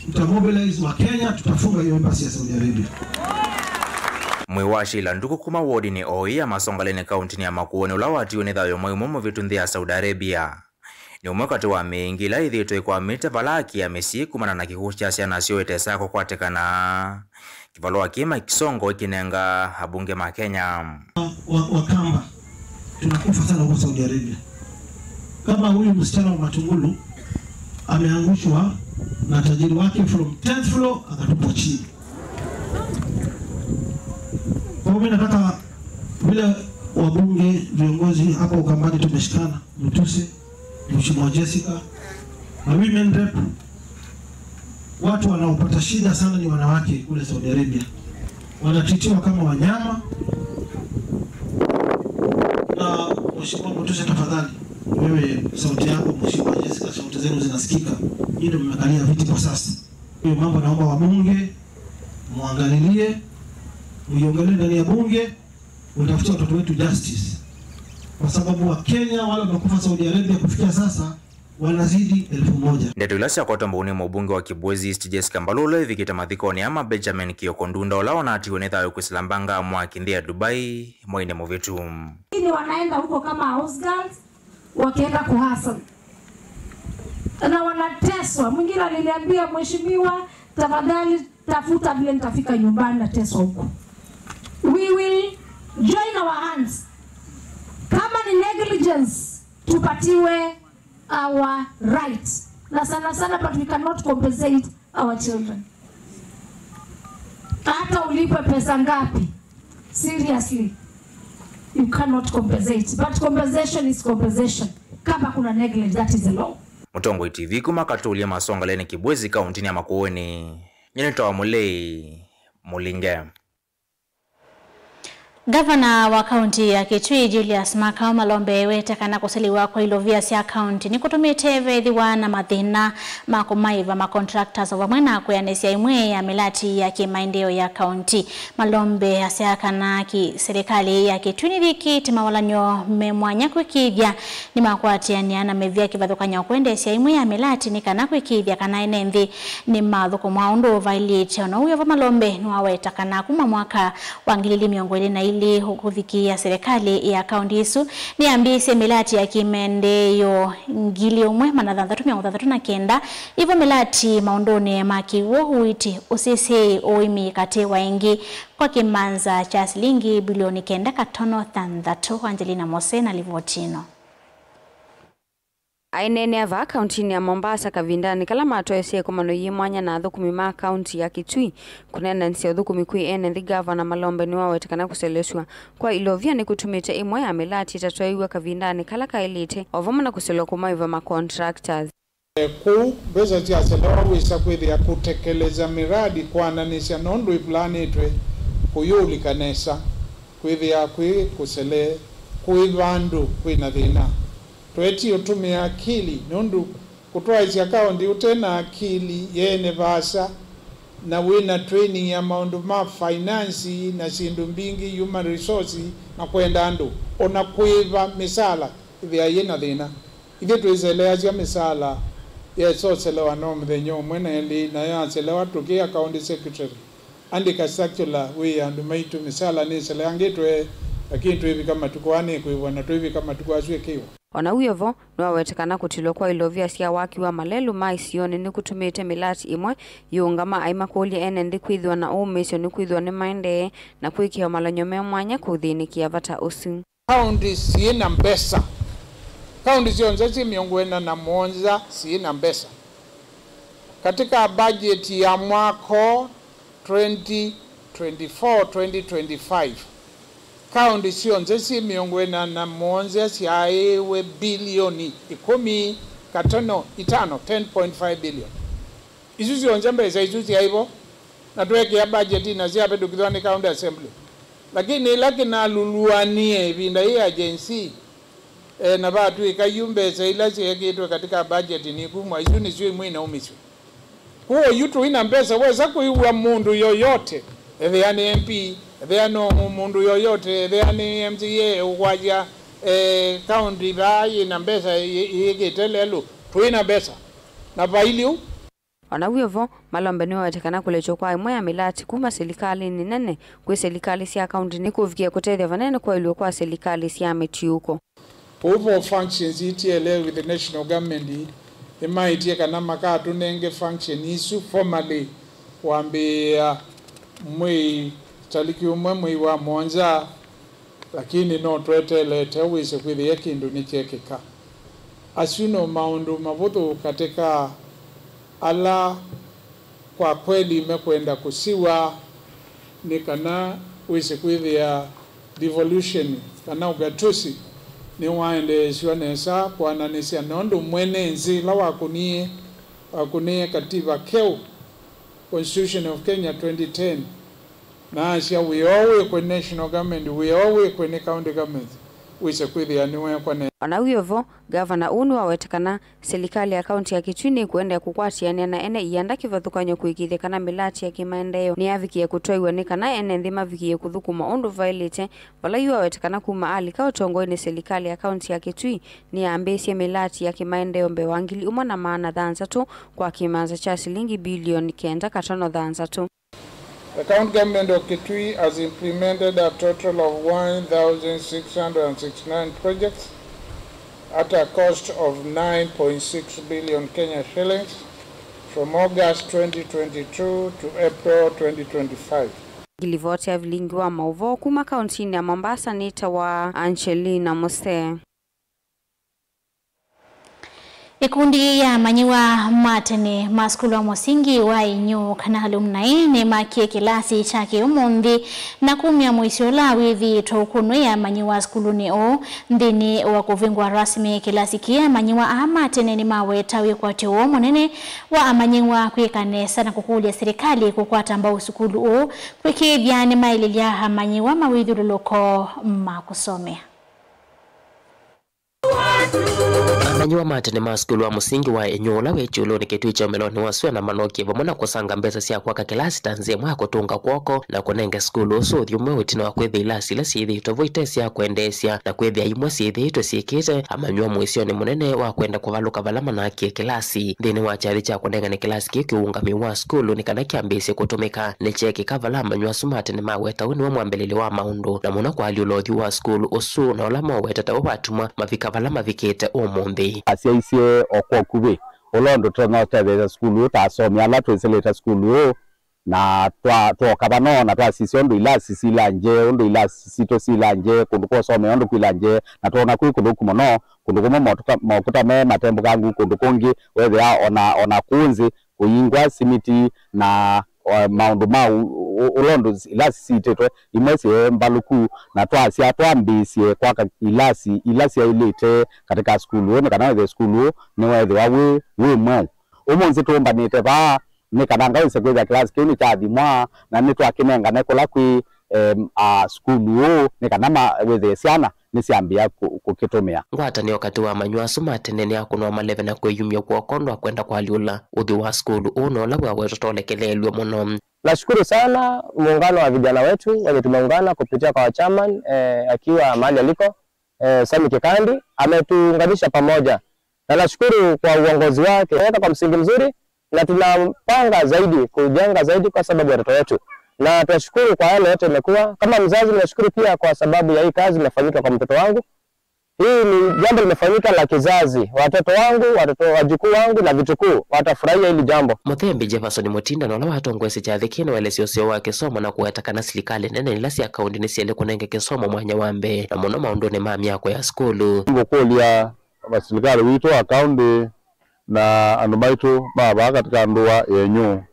nitamobilize wa Kenya, tutafunga hiyo embassy ya Saudi Arabia. Mwĩĩ wa Sheila Nduku kuma wodinĩ o ĩĩ ya Masongaleni kaũntĩnĩ ya Makueni, ũla watiwe nĩ thayũ mwei ũmwe mũvĩtu nthĩ ya Saudi Arabia, nĩ ũmwe katĩ wa mĩĩ ĩngĩ ĩla ĩthĩĩtwe ĩkwamĩte vala aki ya mĩsyĩ kumana na kĩkw'ũ kya syana syoo ĩtesa kũkwatĩkana kĩvalũa kĩĩ Mike Sonko ĩkĩnenga abunge ma Kenya. Wa, Wakamba tunakufa sana huko Saudi Arabia. Kama huyu msichana wa Matungulu ameangushwa na tajiri wake from tenth floor akatupwa chini. Kwa hiyo mimi nataka vile wabunge, viongozi hapa Ukambani tumeshikana, Mutuse, Mheshimiwa Jessica, na women rep, watu wanaopata shida sana ni wanawake kule Saudi Arabia. Wanatitiwa kama wanyama. Na Mheshimiwa Mutuse, tafadhali, wewe sauti yako, Mheshimiwa Jessica, sauti zenu zinasikika. Nyinyi ndio mmekalia viti kwa sasa. Hiyo mambo naomba wabunge muangalilie, muiongelee ndani ya bunge, utafutia watoto wetu justice. Kwa sababu Wakenya wale wamekufa Saudi Arabia kufikia sasa wanazidi elfu moja. Ndeto ila syakwatwa mbau nĩ mũmbunge wa Kibwezi East Jessica Mbalula ivikĩte mathikonĩ aa ma Benjamin Kioko Ndunda, ũla wanaatiwe nĩ thayũ kwĩsĩla mbanga mwaki nthĩ ya Dubai mweinĩ mũvĩtu. Lakini wanaenda huko kama house girls, wakienda kuhustle. Na wanateswa. Mwingine aliniambia, "Mheshimiwa, tafadhali tafuta vile nitafika nyumbani, nateswa huko." We will join our hands. Kama ni negligence, tupatiwe our right. Na sana sana, but we cannot compensate our children. Hata ulipwe pesa ngapi, seriously, you cannot compensate. But compensation is compensation. Kama kuna negligence, that is the law. Mũtongoi T V kuma Katũlya Masongaleni, Kibwezi, kaũntĩnĩ ya Makueni. Nyie nĩtawa Mũlei Mũlinge. Ngavana wa kaunti ya Kitui, Julius Makau Malombe, ewete kana kũseliwa kwa ilovia sya kaunti nĩkũtũmĩte vethĩwa na mathĩna ma kũmaĩva ma contractors o vamwe na kwĩanĩsya imwe ya mĩlati ya kĩmaendeeo ya kaunti. Malombe asya kana ki-, silikalĩ ya Kitui nĩyĩkĩte mawalany'o me mwanya kwĩkĩĩthya nĩmakwatĩanĩa na mĩvĩa kĩvathũkany'o kwendeesya imwe ya mĩlati nĩ kana kwĩkĩĩthya kana ene nthĩ nĩmathũkũma ũndũ ũvaĩlĩte. O na ũu wĩ o vo, Malombe nĩwaweta kana kuma mwaka wa ngili ilĩ mĩongo ĩlĩ na ilĩ kũvikĩĩa, silikalĩ ya kaunti ĩsu nĩyambĩĩsye mĩlati ya kĩmaendeeo ngili ũmwe magana thanthatũ mĩongo thanthatũ na kenda ĩvo mĩlati maũndũnĩ ma kĩw'ũ, ũiiti, ũsisĩi, ũĩmi katĩ wa ĩngĩ kwa kĩmanza kya silingi bilioni kenda katono thanthatũ. Angelina Mose na livoti ĩno. Aineenea vaa kauntinĩ ya Mombasa kavindanĩ kala matwaĩsye ĩkomano yĩ mwanya na athũkũmi ma kaunti ya Kitui kũneenanĩsya ũthũkũmi kwĩ ene nthĩ, Ngavana Malombe nĩwawete kana kũselesw'a kwa ilovia nĩkũtumĩte ĩmwe ya mĩlati ĩtatwaĩw'a kavindanĩ kala kaĩlĩte, o vamwe na kũselwa kũmaĩva ma contractors. Kũu, mbesa syaselewa wĩsa kwĩthĩa kũtekeleza mĩradi kwananĩsya nũndũ ĩvulanĩtwe kũyũlika nesa, kwĩthĩa kwĩ kũsele, kũĩ vandũ kwĩ na thĩna. Twetie ũtũmĩe akili, nũndũ kũtwaĩsya kaũnti ũte na akili yeene vaasa, na wĩ na training ya maũndũ ma finance na syĩndũ mbingĩ, human resource, na kwenda andũ, o na kũĩva mĩsala ĩthĩa yĩ na thĩna. Ithyĩ twĩseleasya mĩsala yesoselewa no mũthenya ũmwe na elĩ, na yaselewa tũkĩa county secretary andĩka circular wĩ andũ maitũ mĩsala nĩseleangĩtwe, lakini twĩvika matukũ aa nĩkwĩw'a na twĩvika matukũ asu ĩkĩw'a. O na wĩ o vo, nĩwawete kana kũtilwa kwa ilovia sya waki wa malelũ ma isionĩ nĩkũtumĩte mĩlati ĩmwe yĩũngama aimakũlya ene nthĩ kwĩthĩwa na ũũmĩĩsyo nĩkwĩthĩwa nĩmaendee na kwĩkĩa malany'o me mwanya kũthĩnĩkĩa vata ũsu. Kaunti syĩ na mbesa. Kaunti syonthe syĩ mĩongo ĩna na mũonza syĩ na mbesa. Katika bajeti ya mwaka twenty twenty-four, twenty twenty-five, kaunti syonthe syĩ mĩongo ĩna na mũonza syaaĩwe bilioni ĩkũmi katono itano, ten point five billion. Isu syonthe mbesa isu syaĩ vo, na tweekĩa budget na syavĩtũkĩthw'a nĩ County Assembly. Lakini ĩla kĩnaluluanie ĩvinda yĩĩ ya Gen Z, e, na vatw'ĩka yu mbesa ila syeekĩtwe katika budget nĩkumwa, isu nĩsyo imwe inaumĩsyo. Kwoou yu tũi na mbesa, wesa kwĩw'a mũndũ yoyote, ethĩa nĩ M P, ethĩa no mũndũ yoyote, ethĩa nĩ M C A ũkwasya, e, county vaa yĩ na mbesa yĩ-, yĩkĩte lelũ, tũi na mbesa. Na vailye ũu. O na wĩ o vo, Malombe nĩwawete kana kũlekywa kwa ĩmwe ya mĩlati kuma silikalĩnĩ nene kwĩ silikalĩ sya kaunti nĩkũvikie kũtethya vanene kwaĩlw'a kwa silikalĩ sya mĩtiũko. Kũu vo functions itiele with the national government nĩmaĩtye kana makatũnenge function isu formally kwambĩĩa mwei, taliki ũmwe mwei wa mũonza. Lakini no tweteelete wĩse kwĩthĩa kĩndũ nĩkyekĩka. Asu no maũndũ mavũthũ katĩ ka ala kwa kweli mekwenda kũsiwa, nĩ kana wĩse kwĩthĩa devolution kana ugatuzi nĩwaendeesw'a nesa kwananĩsya nũndũ mwene nzĩ ĩla wakũnie, wakũnie kativa keũ, Constitution of Kenya twenty ten, na asya wĩa ũũ wĩkwe national government, wĩa ũũ wĩkwe nĩ county government. wĩse kwĩthĩa nĩweekwa nesa. O na wĩ o vo, ngavana ũũ nĩwaweta kana silikalĩ ya kaunti ya Kitui nĩkũendeea kũkwatĩanĩa na ene ianda kĩvathũkany'o kũĩkĩĩthya kana mĩlati ya kĩmaendeeo nĩyavikĩe kũtwaiwa, nĩ kana ene nthĩ mavikĩe kũthũkũma ũndũ vaĩlĩte, vala yu aweta kana kuma alika ũtongoinĩ, silikalĩ ya kaunti ya Kitui nĩyambĩĩsye mĩlati ya kĩmaendeeo mbee wa ngili ĩmwe na maana thanthatũ kwa kĩmanza kya silingi bilioni kenda katono thanthatũ. The county government of Kitui has implemented a total of one thousand six hundred and sixty-nine projects at a cost of nine point six billion Kenya shillings from August twenty twenty-two to April twenty twenty-five. Ngilivoti ya vilingi wa maũvoo kuma kauntinĩ ya Mombasa nĩ ta wa Angelina Musee. Ĩkundi ya amanyĩw'a ma tene ma sukulu wa mũsingi wa Ĩnyũ kana alumni nĩmakie kĩlasi kya kĩ ũmũnthĩ na kumya mũisyo ũla wĩthĩĩtwe ũkũnw'a ya amanyĩw'a sukulunĩ ũũ. Nthĩnĩ wa kũvingũa rasmi kĩlasi kĩĩ, amanyĩw'a aa ma tene nĩmaweta wĩkwatyo woo mũnene wa amanyĩw'a kwĩka nesa na kũkũlya silikalĩ kũkwata mbau sukulu ũũ kwĩkĩĩthya nĩmaĩlĩlya amanyĩw'a mawĩthyũlũlũko ma kũsomea. Amanyĩw'a ma tene ma sukulu wa mũsingi wa Ĩnyũ ũla wĩ kyũlũnĩ kĩtuĩ kya ũmelonĩ wa sua na manokie vamwe na kũsanga mbesa sya kwaka kĩlasi ta nzĩa ĩmwe ya kũtũnga kw'oko na kũnenge sukulu ũsu ũthyũ mweũ ĩtina wa kwĩthĩa ilasi ila syĩthĩĩtwe vo ite sya kwendeesya na kwĩthĩa imwe syĩthĩĩtwe syĩkĩte amanyĩw'a mũisyonĩ mũnene wa kwenda kũvalũka vala manakie kĩlasi. Nthĩnĩ wa kyathĩ kya kũnengane kĩlasi kĩĩ kĩũũngamĩi wa sukulu nĩ kana kyambĩĩsye kũtũmĩka, nĩkyeekĩka vala amanyĩw'a asu ma tene maweta ũũ nĩwe mwambĩlĩlyo wa maũndũ, na mũno kũalyũla ũthyũ wa sukulu ũsu na ũla moweta ta we watuma mavika vala mavikĩte ũmũnthĩ. Asyaisye o kwa ũkuvĩ ũla ũndũ tũtonya ũtetheesya sukulu ũũ ta asomi ala twĩsĩlĩte sukulu ũũ, na twa-, twooka vano na twasisya ũndũ ilasi silangye, ũndũ ilasi sitũ silangye, kũndũ kwa ũsomea ũndũ kwilangye, na twoona kwĩ kũthũku mũno. Kũndũ kũmwe motuka-, mokuta me matembũkangu, kũndũ kũngĩ wethĩa ona, ona kũũ nzĩ kũingwa simiti na, o, maũndũ ma u-, u-, ũla ũndũ ilasi siitĩtwe imwe syĩ mbalũku, na twasya twambĩĩsye kwaka ilasi ila syaĩlĩte katika sukulu ũũ, nĩ kana wĩthĩe sukulu ũũ nĩweethĩwa wĩ, wĩ mweũ. Ũmũnthĩ tũũmbanĩte vaa nĩ kana ngawĩse kwĩthĩa kĩlasi kĩu nĩkyathimwa na nĩtwakĩnengane kũla kwĩ, em, a, sukulu ũũ, nĩ kana ma-, wĩthĩe syana nĩsyambĩĩa kũ-, kũkĩtũmĩa. Ngwatanĩo katĩ wa amanyĩw'a asu ma tene nĩyakũnwa maleve na kwĩyumya kw'oko ũndũ wa kwenda kũalyũla ũthyũ wa sukulu ũũ na ũla wĩawetwa ta ũlekeleelw'e mũno. Nashukuru sana muungano wa vijana wetu wenye tumeungana kupitia kwa chairman, eh, akiwa mahali aliko, eh, Sami Kikandi, ametuunganisha pamoja. Na nashukuru kwa uongozi wake, ameweka kwa msingi mzuri, na tunapanga zaidi, kujenga zaidi kwa sababu ya watoto wetu. Na tunashukuru kwa yale yote imekuwa. Kama mzazi, ninashukuru pia kwa sababu ya hii kazi imefanyika kwa mtoto wangu. Hii ni jambo limefanyika la kizazi. Watoto wangu, watoto, wajukuu wangu na vitukuu watafurahia hili jambo. Mũthembi Jefferson Mũtinda na ũla watongoesye kyathĩ kĩĩ nĩwaelesya ũseo wa kĩsomo na kũweta kana silikalĩ nene ila sya kaũntĩ nĩsyaĩle kũnenge kĩsomo mwanya wa mbee, na mũno maũndũnĩ ma myako ya sukulu. Ngũkũlya va silikalĩ witũ wa kaũntĩ na andũ maitũ ma vaa katika ndũa yenyu,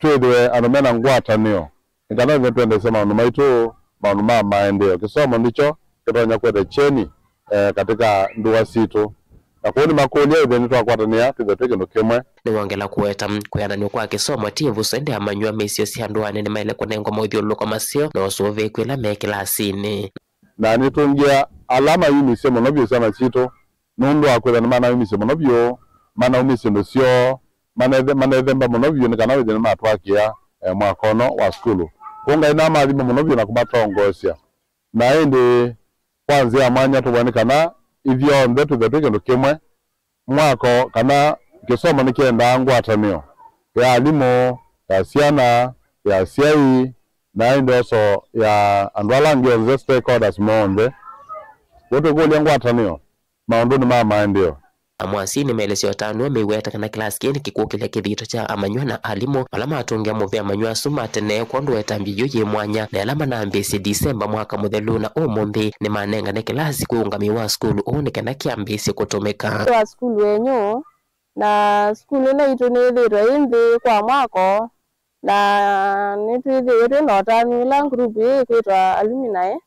twĩthĩwe andũ mena ngwatanĩo, nĩ kana ĩthe twendeesya maũndũ maitũ, maũndũ ma maendeeo. Kĩsomo nĩkyo kĩtonya kũete kyeni, eh, katika ndũa sitũ. Na kwoou nĩmakũlya ĩthe nĩtwakwatanĩa twĩthĩwe twĩ kĩndũ kĩmwe. Nĩwongela kũweta, kwĩananw'a kwa kĩsomo ti ĩvuso, ĩndĩ amanyĩw'a mĩisyo sya ndũanĩ nĩmaĩle kũnengwa maũthyũlũlũko maseo na ũsũvĩĩku ĩla me kĩlasinĩ. Na nĩtũngĩa ala mayumisye mũno vyũ syana sitũ, nũndũ wa kwĩthwa nĩmanaumisye mũno vyũ, manaumisye indo syoo, manethe-, manethemba mũno vyũ nĩ kana wĩthĩe nĩmatwakĩa, eh, mwaka ũno wa sukulu. Kwoou Ngai namathime mũno vyũ na kũmatongoesya. Na ĩndĩ kwa nzĩa ya mwanya tũvoe nĩ kana ithyonthe twĩthwe twĩ kĩndũ kĩmwe. Mwako kana kĩsomo nĩkyendaa ngwatanĩo ya alimũ, ya syana, ya asyai, na ĩndĩ also ya andũ ala angĩ onthe, stakeholders monthe. Kwoou tũkũlya ngwatanĩo maũndũnĩ ma maendeeo. Amwe asyai nĩmeelesya ũtanu ũũ meweta kana kĩlasi kĩĩ nĩkĩkũkĩlya kĩthito kya amanyĩw'a na alimũ vala matũngĩa mũvea amanyĩw'a asu ma tene kwondũ wa ĩtambya yĩu yĩ mwanya, na ala manambĩĩsye Disemba mwaka mũthelu na ũmũnthĩ nĩmanengane kĩlasi kwĩ ũngamĩi wa sukulu ũũ nĩ kana kyambĩĩsye kũtũmĩka. Wa sukulu yenyu, na sukulu ĩno yitũ nĩyĩthĩĩtwe yĩ nthĩ kwa mwako, na nĩtwĩthĩĩtwe twĩ na ũtanu ĩla group ĩĩ ĩkwĩtwa alumni,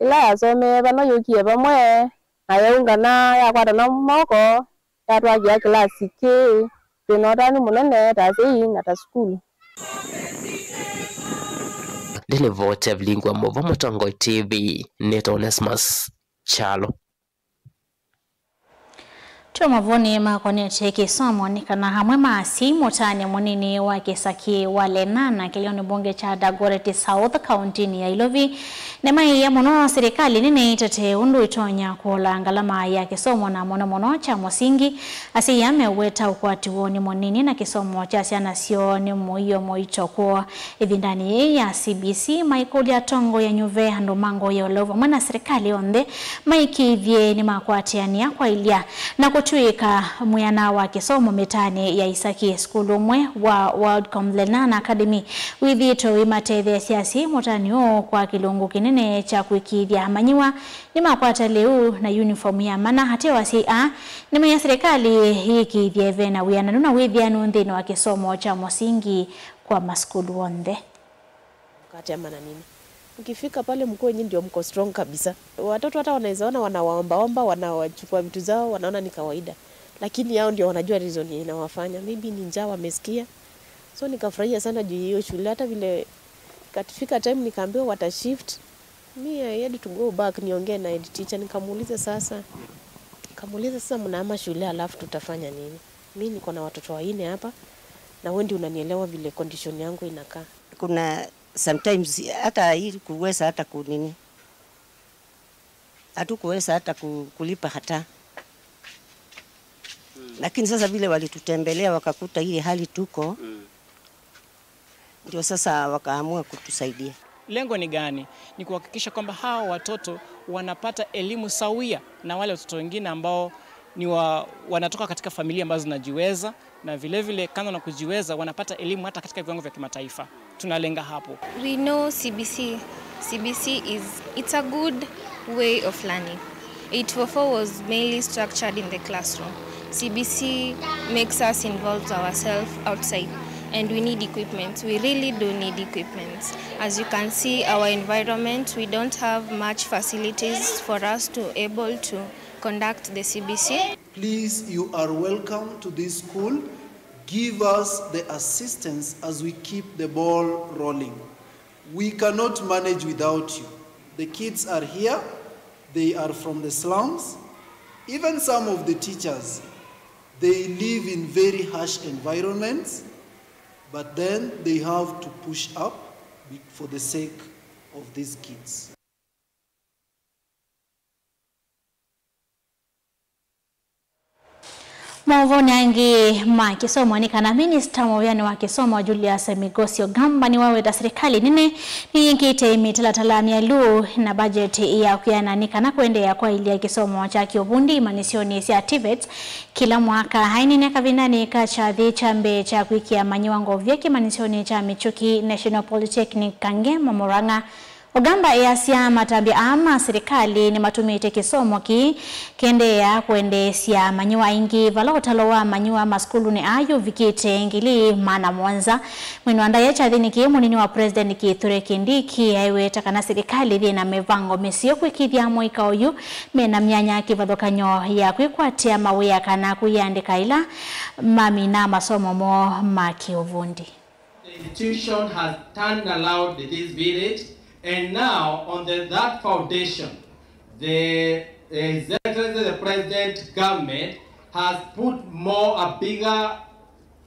ĩla yasomee vano yũkie vamwe, na yaũngana, yakwatana moko, yatwakĩa kĩlasi kĩĩ. Twĩ na ũtanu mũnene ta asyai na ta sukulu. Ndĩlivoti ya vilingi wa maũvoo Mũtongoi T V, nĩtawa Onesmus kyalo. Twĩ mavũnĩ makonetye kĩsomo nĩ kana amwe ma asyai mũtaanĩ mũnini wa kĩsakĩ wa Lenana kĩlĩonĩ mbunge kya Dagoretti South kaũntĩnĩ ya Ilovi nĩmaiĩa mũno silikalĩ nene ĩtete ũndũ ĩtonya kũola ngalama ya kĩsomo na mũno mũno kya mũsingi. Asyai aa meweta ũkwati woo nĩ mũnini na kĩsomo kya syana syoo nĩ mũio mũito kwoo. Ĩvindanĩ yĩĩ ya C B C maikũlya atongoi anyuve, andũ ma ngoo ya ũlau vamwe na silikalĩ onthe maĩkĩĩthye nĩmakwatĩanĩa kwaĩlya na kũtw'ĩĩka mwĩana wa kĩsomo mĩtaanĩ ya isakĩ. Sukulu ũmwe wa Worldcom Lenana Academy wĩthĩĩtwe ũimatetheesya asyai mũtaanĩ ũũ kwa kĩlungu kĩnene kya kũĩkĩĩthya amanyĩw'a nĩmakwata lĩu na yunifomu ya mana. Ateo asyai aa nĩmeie silikalĩ yĩĩkĩĩthye ve na wĩananu na wĩthĩanu nthĩnĩ wa kĩsomo kya mũsingi kwa masukulu onthe. Mkate ama na nini. Mkifika pale mkuwe nyinyi ndio mko strong kabisa. Watoto hata wanaweza ona wanawaombaomba, wanawachukua vitu zao, wanaona ni kawaida. Lakini hao ndio wanajua reason yenye inawafanya. Maybe ni njaa wamesikia. So nikafurahia sana juu hiyo shule. Hata vile ikafika time nikaambiwa watashift. Me, I had to go back niongee na head teacher, nikamuuliza sasa. Nikamuuliza sasa, mnahama shule alafu tutafanya nini? Mi niko na watoto wanne hapa na wewe ndio unanielewa vile condition yangu inakaa. Kuna sometimes hata ili kuweza hata kunini, hatukuweza hata ku- kulipa hata, lakini sasa vile walitutembelea wakakuta ile hali tuko, ndio sasa wakaamua kutusaidia. Lengo ni gani? Ni kuhakikisha kwamba hawa watoto wanapata elimu sawia na wale watoto wengine ambao ni wa, wanatoka katika familia ambazo zinajiweza, na vile vile, kando na kujiweza, wanapata elimu hata katika viwango vya kimataifa. Tunalenga hapo. We know C B C. C B C is, it's a good way of learning. Eight four four was mainly structured in the classroom. C B C makes us involve ourselves outside, and we need equipment. We really do need equipment. As you can see, our environment, we don't have much facilities for us to able to conduct the C B C. Please, you are welcome to this school. Give us the assistance as we keep the ball rolling. We cannot manage without you. The kids are here, they are from the slums. Even some of the teachers, they live in very harsh environments, but then they have to push up be- for the sake of these kids. Maũvonĩ angĩ ma kĩsomo nĩ kana minista mũvĩanĩ wa kĩsomo Julius Migosi Ogamba nĩwaweta silikalĩ nene nĩyĩkĩte mĩtalatala myalu na bajeti ya kwĩana nĩ kana kũendeea kwaĩlya kĩsomo kya kĩũvundi imanyĩsyonĩ sya TVETs kĩla mwaka. Aineenea kavindanĩ ka kyathĩ kya mbee kya kwĩkĩa amanyĩw'a ngovia kĩmanyĩsyonĩ kya Michuki National Polytechnic Kangema, Murang'a, Ogamba easya matambya aa ma silikalĩ nĩmatũmĩte kĩsomo kĩĩ kĩendeea kũendeesya amanyĩw'a aingĩ, vala ũtalo wa amanyĩw'a masukulunĩ aa ũvikĩte ngili maana mũonza. Mwini wa ndaĩa kyathĩnĩ kĩĩ, mũnini wa President Kithure Kindiki aiweta kana silikalĩ yĩ na mĩvango mĩseo kwĩkĩĩthya mũika ũyu mena myanya kĩvathũkany'o ya kwĩkwatĩa mawĩa kana kwĩyandĩka ĩla mamina masomo moo ma kĩũvundi. The institution has turned around this village, and now on the, that foundation, the His Excellency the President government has put more a bigger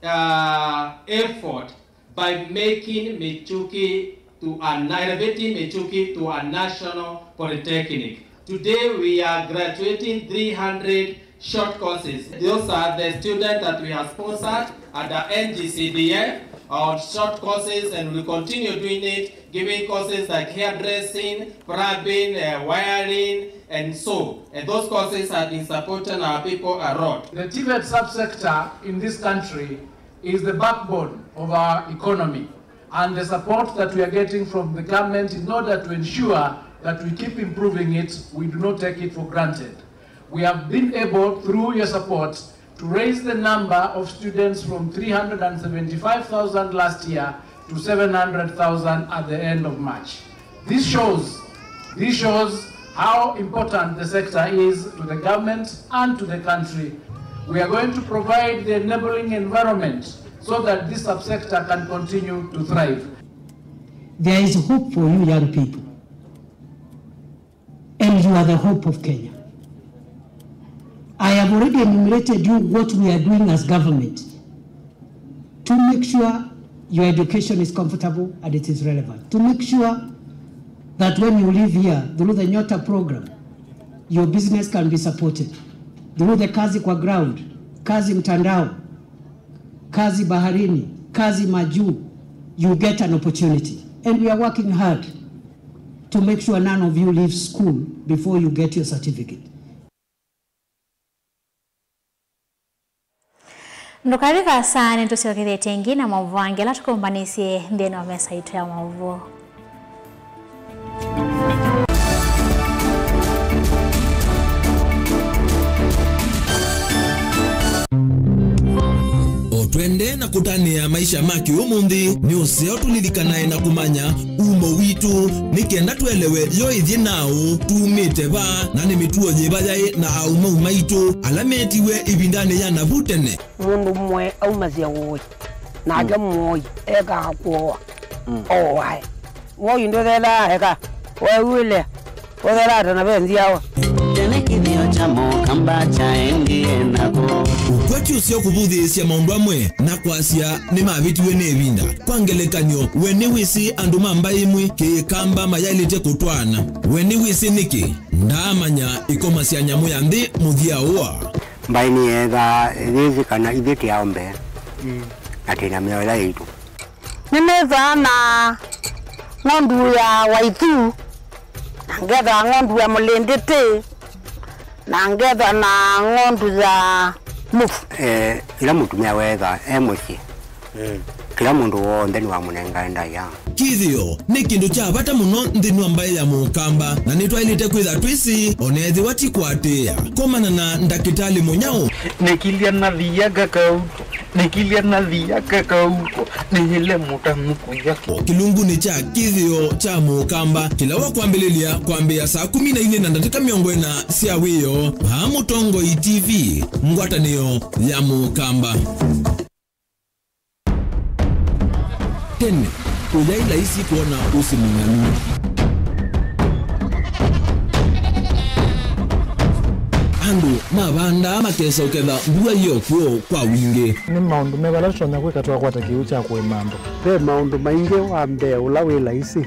uh, effort by making Michuki to an, elevating Michuki to a national polytechnic. Today we are graduating three hundred short courses. Those are the students that we have sponsored under N G C D F on short courses, and we will continue doing it, giving courses like hairdressing, plumbing, uh, wiring, and so. And those courses have been supporting our people a lot. The TVET subsector in this country is the backbone of our economy, and the support that we are getting from the government in order to ensure that we keep improving it, we do not take it for granted. We have been able, through your support, to raise the number of students from three hundred and seventy-five thousand last year to seven hundred thousand at the end of March. This shows, this shows how important the sector is to the government and to the country. We are going to provide the enabling environment so that this subsector can continue to thrive. There is hope for you young people. And You are the hope of Kenya. I have already enumerated you what we are doing as government to make sure your education is comfortable and it is relevant, to make sure that when you leave here through the Nyota program, your business can be supported through the Kazi kwa Ground, Kazi Mtandao, Kazi Baharini, Kazi Majuu, you get an opportunity. And we are working hard to make sure none of you leave school before you get your certificate. Ndũkathi vaasa, nĩtũsyokethĩtye ĩngĩ na maũvoo angĩ ala tũkũmbanĩsye nthĩnĩ wa mesa yitũ ya maũvoo. O twendee na kũtanĩa maisha ma kĩũmũnthĩ, nĩ ũseo tũlilikanae na kũmanya umo witũ, nĩ kenda tũelewe yo ĩthyĩ naũ, tumĩte va, na nĩ mĩtuo yĩva yaĩ na aũmau maitũ ala meetiwe ĩvindanĩ ya navu tene. Mũndũ mũe aumasya ũĩ, nake mũoi ekaa kũoa, ooae. Woi ndũthelaa eka, weew'ĩle, ũthelaa ta na ve nzyawa. Tene kĩthĩo kya Mũkamba kyaendie nako. Ũkwati ũseo kũvũthĩĩsya maũndũ amwe na kwasya nĩmavĩtiwe nĩ ĩvinda. Kwa ngelekany'o, we nĩwĩsĩ andũ ma mbaĩ ĩmwe Kĩkamba mayaĩlĩte kũtwaana? We nĩwĩsĩ nĩkĩ? Ndaamanya ĩkoma sya nyamũ ya nthĩ mũthya ũa. Mbaĩ nĩyeethaa yĩsĩ kana ithyĩ tĩ aũmbee, na twĩ na mĩao ĩla yaitũ. Nĩnĩthaa na ng'ondu ya Waithu, na ngethwa ng'ondu ya Mũlĩndĩtĩ, na ngethwa na ng'ondu ya Mũvu. Eh, ĩla mũtumĩa weethaa e mũsyĩ, kĩla mũndũ w'onthe nĩwamũnengae ndaĩa. Kĩthĩo nĩ kĩndũ kya vata mũno nthĩnĩ wa mbaĩ ya Mũkamba, na nĩtwaĩlĩte kwĩtha twĩsĩ, o na ethĩwa ti kũatĩĩa. Komana na ndakĩtalĩ mũnyaũ. Nĩkilya na thia kakauko, nĩkilya na thia kakauko, nĩyĩle mũtamu kũya. Kĩlungunĩ kya kĩthĩo kya Mũkamba, kĩla wa kwambĩlĩlya kwambĩĩa saa kũmi na ilĩ na ndatĩka mĩongo ĩna sya wĩoo, vaa Mũtongoi T V, ngwatanĩo ya Mũkamba. Tene, ũyaĩ laisi kwona ũsĩ mũng'anu. Andũ mavandaa makesa ũketha mbua yo kw'o kwa wingĩ. Nĩ maũndũ meva ala tũtonya kwĩka twakwata kĩw'ũ kya kũĩma andũ? Ve maũndũ maingĩ. Wa mbee ũla wĩ laisi,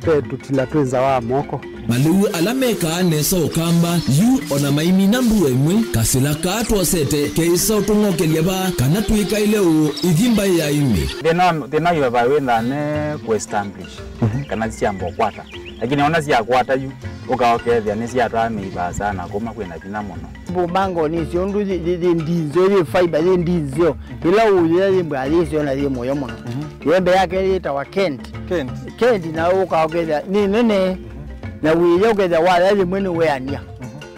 ve tũtila twĩ nza wa moko. Malĩu ala mekaa nesa Ũkamba yu o na maimina mbua ĩmwe, kasĩla kaa twosete keĩsa ũtũng'okelya vaa kana twĩkaĩle ũũ ithi mbaĩ ya ĩmĩ. Thĩna, thĩna wĩ vaa wĩthaa ne kũ establish kana syamba ũkwata. Lakini ona syakwata yu, ũka ũkethĩa nĩsyatwaa mĩi vaasa na kũma kwĩna vinya mũno. Mbumangoni icio ũndũ yĩ, yĩ, yĩ ndinzeo, yĩ fiber, yĩ ndinzeo. Ĩla ũyĩa yĩ mbwa yĩsyo na yĩ mũyo mũno. Yembe yake yĩtawa Kent. Kent. Kent na ũka ũkethĩa nĩ nene. Na wĩya ũkethĩa waya yĩmwe nĩ weania.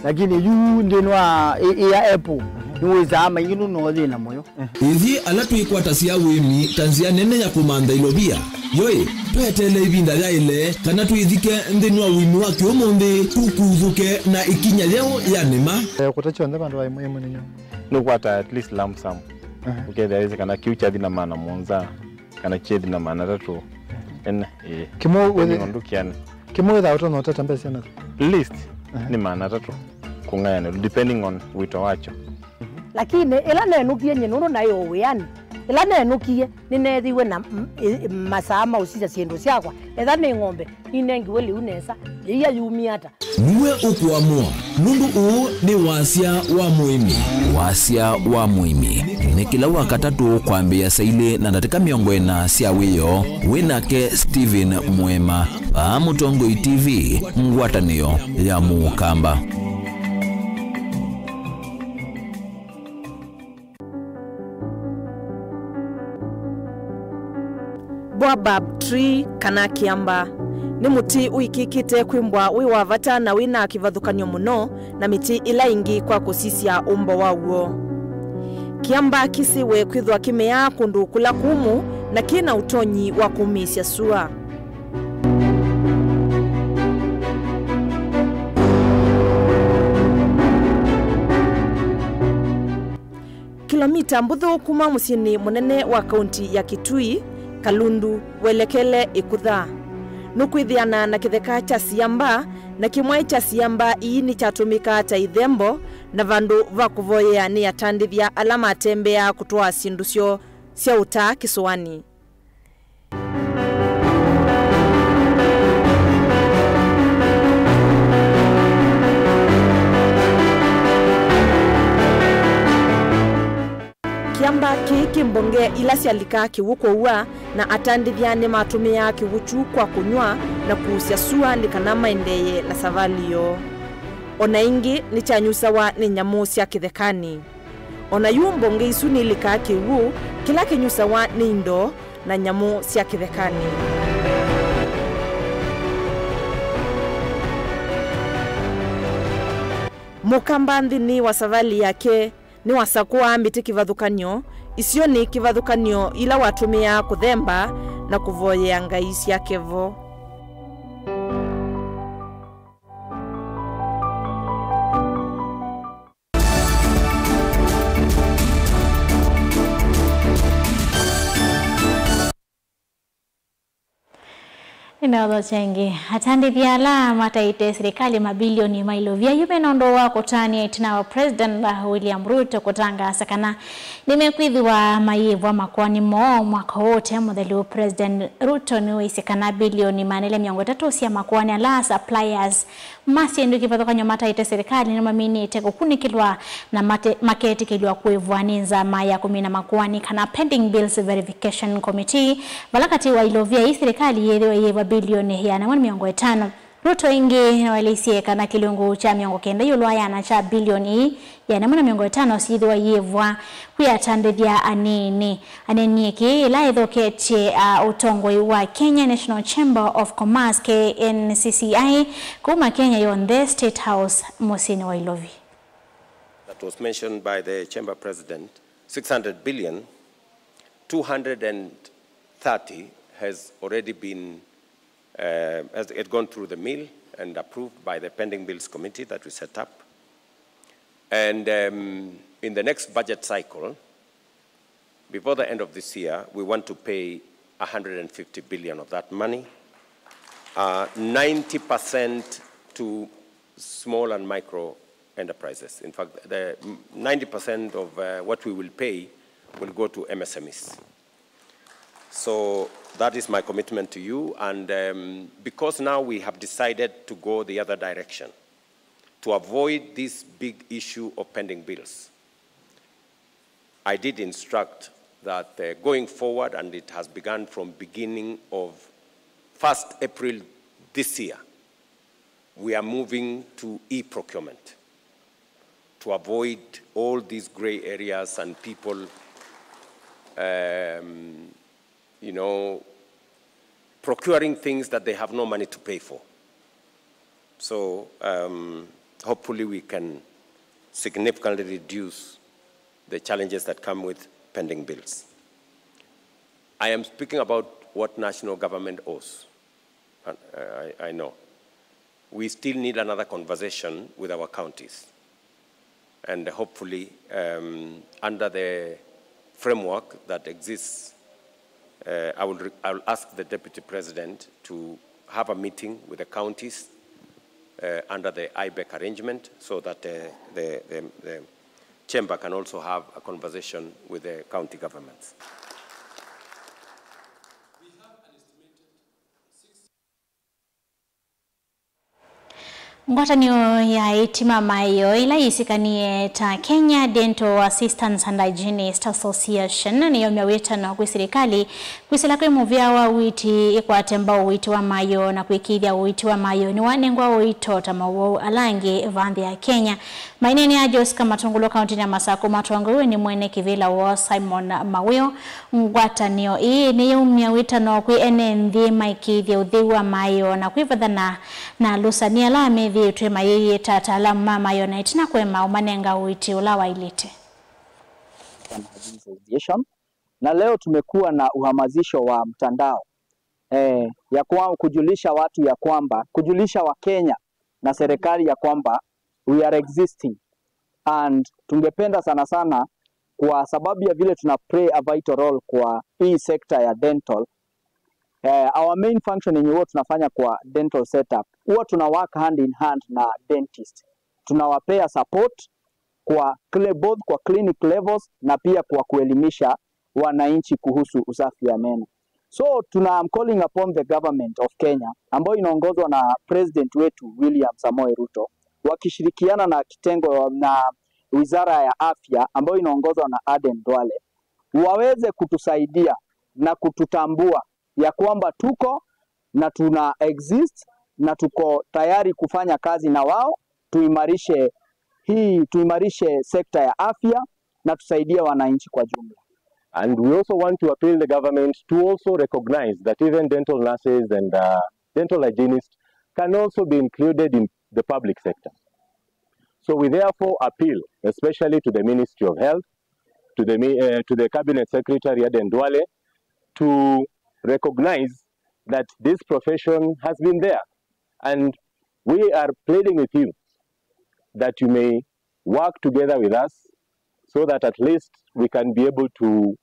Lakini yu nthĩnĩ wa ĩ-, ĩya apple, nĩwĩsaa maingĩ nũno thĩna mũyo. Ĩthyĩ ala twĩkwatasya ũĩmi ta nzĩa nene ya kũmantha ilovia, yoĩ, tweteele ĩvinda yaĩle kana twĩthike nthĩnĩ wa ũĩmi wa kĩũmũnthĩ, tũkuthũke na ĩkinya yeũ ya nĩma. Eh, kũta kyonthe vandũ va ĩmwe ĩmwe nĩ nyau. Nũkwata at least lump sum. Ũkethĩa wĩsĩ kana kĩu kyathi na maana mũonza, kana kyethi na maana atatũ. Ene, ĩĩ. Kĩmwe wĩthĩ- Nĩ ũndũ kĩana. Kĩmwe wĩthaa ũtonya ũtata mbesa syana? Least nĩ maana atatũ kũng'ayanĩlwa, depending on wĩto wakyo. Lakini ĩla nenũkie nyie nũndũ naĩ o wĩanĩ, ĩla nenũkie nĩneethiwe na m-, ĩ-, masaa ma ũsisya syĩndũ syakwa. Etha nĩ ng'ombe, ninengiwe lĩu nesa, yĩia yumie ata? Nue ũkũamũa, nũndũ ũũ nĩ wasya wa mũĩmi. Wasya wa mũĩmi nĩ kĩla wa katatũ kwambĩĩa saa ilĩ na ndatĩka mĩongo ĩna sya wĩoo, wĩ nake Stephen Mũema, vaa Mũtongoi T V, ngwatanĩo ya Mũkamba. Baobab tree, kana kĩamba, nĩ mũtĩ ũĩkĩĩkĩte kwĩmbwa wĩ wa vata na wĩ na kĩvathũkany'o mũno na mĩtĩ ĩla ĩngĩ kwa kũsisya ũmbo waw'o. Kĩamba kĩsĩwe kwĩthwa kĩmeaa kũndũ kũla kũmũ na kĩ na ũtonyi wa kũmĩĩsya sua. Kĩlomita mbũthũ kuma mũsyĩnĩ mũnene wa kaunti ya Kitui, Kalundu, welekele Ĩkutha, nũkwĩthĩana na kĩtheka kya Siamba Na kĩmwaĩ kya siamba ii nĩkyatũmĩkaa ta ithembo na vandũ va kũvoyea nĩ atandĩthya ala matembeaa kũtwaa syĩndũ syoo sya ũtaa kĩsũanĩ. Kĩamba kĩĩ kĩ mbonge ila syalikaa kĩw'ũ kũua, na atandĩthya nĩmatũmĩaa kĩw'ũ kyu kwa kũnyw'a na kuusya sua nĩ kana maendeeye na savalĩ yoo. O na ĩngĩ nĩkyanyusawa nĩ nyamũ sya kĩthekanĩ. O na yu mbonge isu nilikaa kĩw'ũ kĩla kĩnyusawa nĩ indo na nyamũ sya kĩthekanĩ. Mũkamba nthĩnĩ wa savalĩ yake nĩwasakũaa mĩtĩ kĩvathũkany'o, isionĩ kĩvathũkany'o ila watũmĩaa kũthemba na kũvoyea ngai syake vo. Nĩnaũthokya ĩngĩ. Atandĩthya ala mataĩte silikalĩ mabilioni ma ilovia yu mena ũndũ wa kũtanĩa ĩtina wa President William Ruto kũtangaasa kana nĩmekwĩthĩwa mayĩvwa makoani moo mwaka ũũ ũte mũthelu. President Ruto nĩwaisye kana bilioni maana elĩ mĩongo ĩtatũ sya makoani ala suppliers ma syĩndũ kĩvathũkany'o mataĩte silikalĩ nĩmaminĩte kũkunĩkĩlwa na mate-, maketĩkĩlw'a kũĩvwa nĩ nzama ya kũmina makoani kana Pending Bills Verification Committee, vala katĩ wa ilovia ii silikalĩ yĩthĩwa iyĩvwa bilioni ĩana ĩmwe na mĩongo ĩtano. Ruto ĩngĩ nĩwaelesye kana kĩlungu kya mĩongo kenda ĩũlũ wa ĩana kya bilioni ĩana ĩmwe na mĩongo ĩtano syĩthĩwa iyĩvwa kwĩ atandĩthya anini. Anenie kĩĩ ĩla ethoketye, a, ũtongoi wa Kenya National Chamber of Commerce, K N C C I, kuma Kenya yonthe, State House, mũsyĩnĩ wa Ilovi. That was mentioned by the chamber president, six hundred billion, two hundred and thirty has already been, uh, has, had gone through the mill and approved by the pending bills committee that we set up. And, um, in the next budget cycle, before the end of this year, we want to pay a hundred and fifty billion of that money, uh, ninety percent to small and micro enterprises. In fact, the ninety percent of, uh, what we will pay will go to M S M Es. So that is my commitment to you. And, um, because now we have decided to go the other direction, to avoid this big issue of pending bills, I did instruct that, uh, going forward, and it has begun from beginning of first April this year, we are moving to e-procurement to avoid all these gray areas and people, um, you know, procuring things that they have no money to pay for. So, um, hopefully we can significantly reduce the challenges that come with pending bills. I am speaking about what national government owes. And, uh, I, I know. We still need another conversation with our counties. And hopefully, um, under the framework that exists, uh, I will re-, I will ask the Deputy President to have a meeting with the counties, uh, under the I B E C arrangement so that, uh, the, the, the chamber can also have a conversation with the county governments. Ngwatanĩo ya aĩti ma maĩo ĩla yĩsĩkanĩe ta Kenya Dental Assistants and Hygienists Association nĩyaumya wĩtano kwĩ silikalĩ kwĩsĩla kwĩ mũvĩa wa ũiiti ĩkwate mbau ũiiti wa maĩo na kwĩkĩĩthya ũiiti wa maĩo nĩwanengwa ũito ta mowau ala angĩ va nthĩ ya Kenya. Maineenea Josca Matungulu kaũntĩnĩ ya Masakũ matongoew'e nĩ mwene kĩvĩla woo Simon Mawĩo. Ngwatanĩo ĩĩ nĩyaumya wĩtano kwĩ ene nthĩ maĩkĩĩthye ũtheu wa maĩo na kwĩvathana na alũsani ala methĩĩtwe mayĩyĩta ataalamu ma maĩo na ĩtina kũema ũmanenga ũiiti ũla waĩlĩte. Association. Na leo tumekuwa na uhamasisho wa mtandao, eh, ya kwa-, kujulisha watu ya kwamba, kujulisha Wakenya na serikali ya kwamba we are existing. And tungependa sana sana, kwa sababu ya vile tuna play a vital role kwa hii sekta ya dental, Eh, our main function yenye huwa tunafanya kwa dental setup, huwa tuna work hand in hand na dentist. Tunawapea support kwa cl-, both kwa clinic levels na pia kwa kuelimisha wananchi kuhusu usafi ya meno. So tuna, I'm calling upon the government of Kenya ambayo inaongozwa na president wetu William Samoei Ruto, wakishirikiana na kitengo na wizara ya afya ambayo inaongozwa na Aden Duale, waweze kutusaidia na kututambua ya kwamba tuko na tuna exist na tuko tayari kufanya kazi na wao, tuimarishe hii, tuimarishe sekta ya afya na tusaidie wananchi kwa jumla. And we also want to appeal the government to also recognize that even dental nurses and, uh, dental hygienists can also be included in the public sector. So we therefore appeal, especially to the Ministry of Health, to the mi-, uh, to the Cabinet Secretary Aden Duale, to recognize that this profession has been there, and we are pleading with you that you may work together with us so that at least we can be able to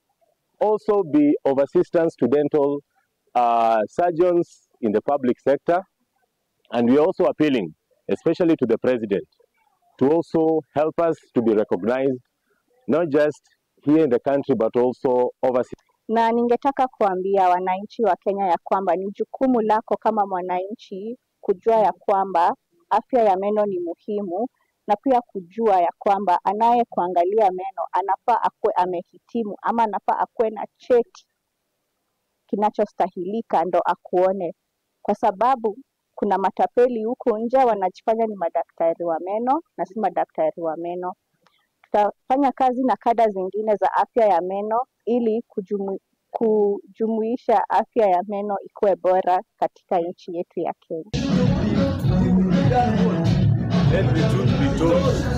also be of assistance to dental, uh, surgeons in the public sector. And we are also appealing, especially to the president, to also help us to be recognized, not just here in the country, but also overseas. Na ningetaka kuambia wananchi wa Kenya ya kwamba ni jukumu lako kama mwananchi kujua ya kwamba afya ya meno ni muhimu, na pia kujua ya kwamba anayekuangalia meno anafaa akuwe amehitimu ama anafaa akuwe na cheti kinachostahilika ndo akuone, kwa sababu kuna matapeli huku nje wanajifanya ni madaktari wa meno na si madaktari wa meno. Tutafanya kazi na kada zingine za afya ya meno ili kujumu-, kujumuisha afya ya meno ikuwe bora katika nchi yetu ya Kenya. Let the truth be told.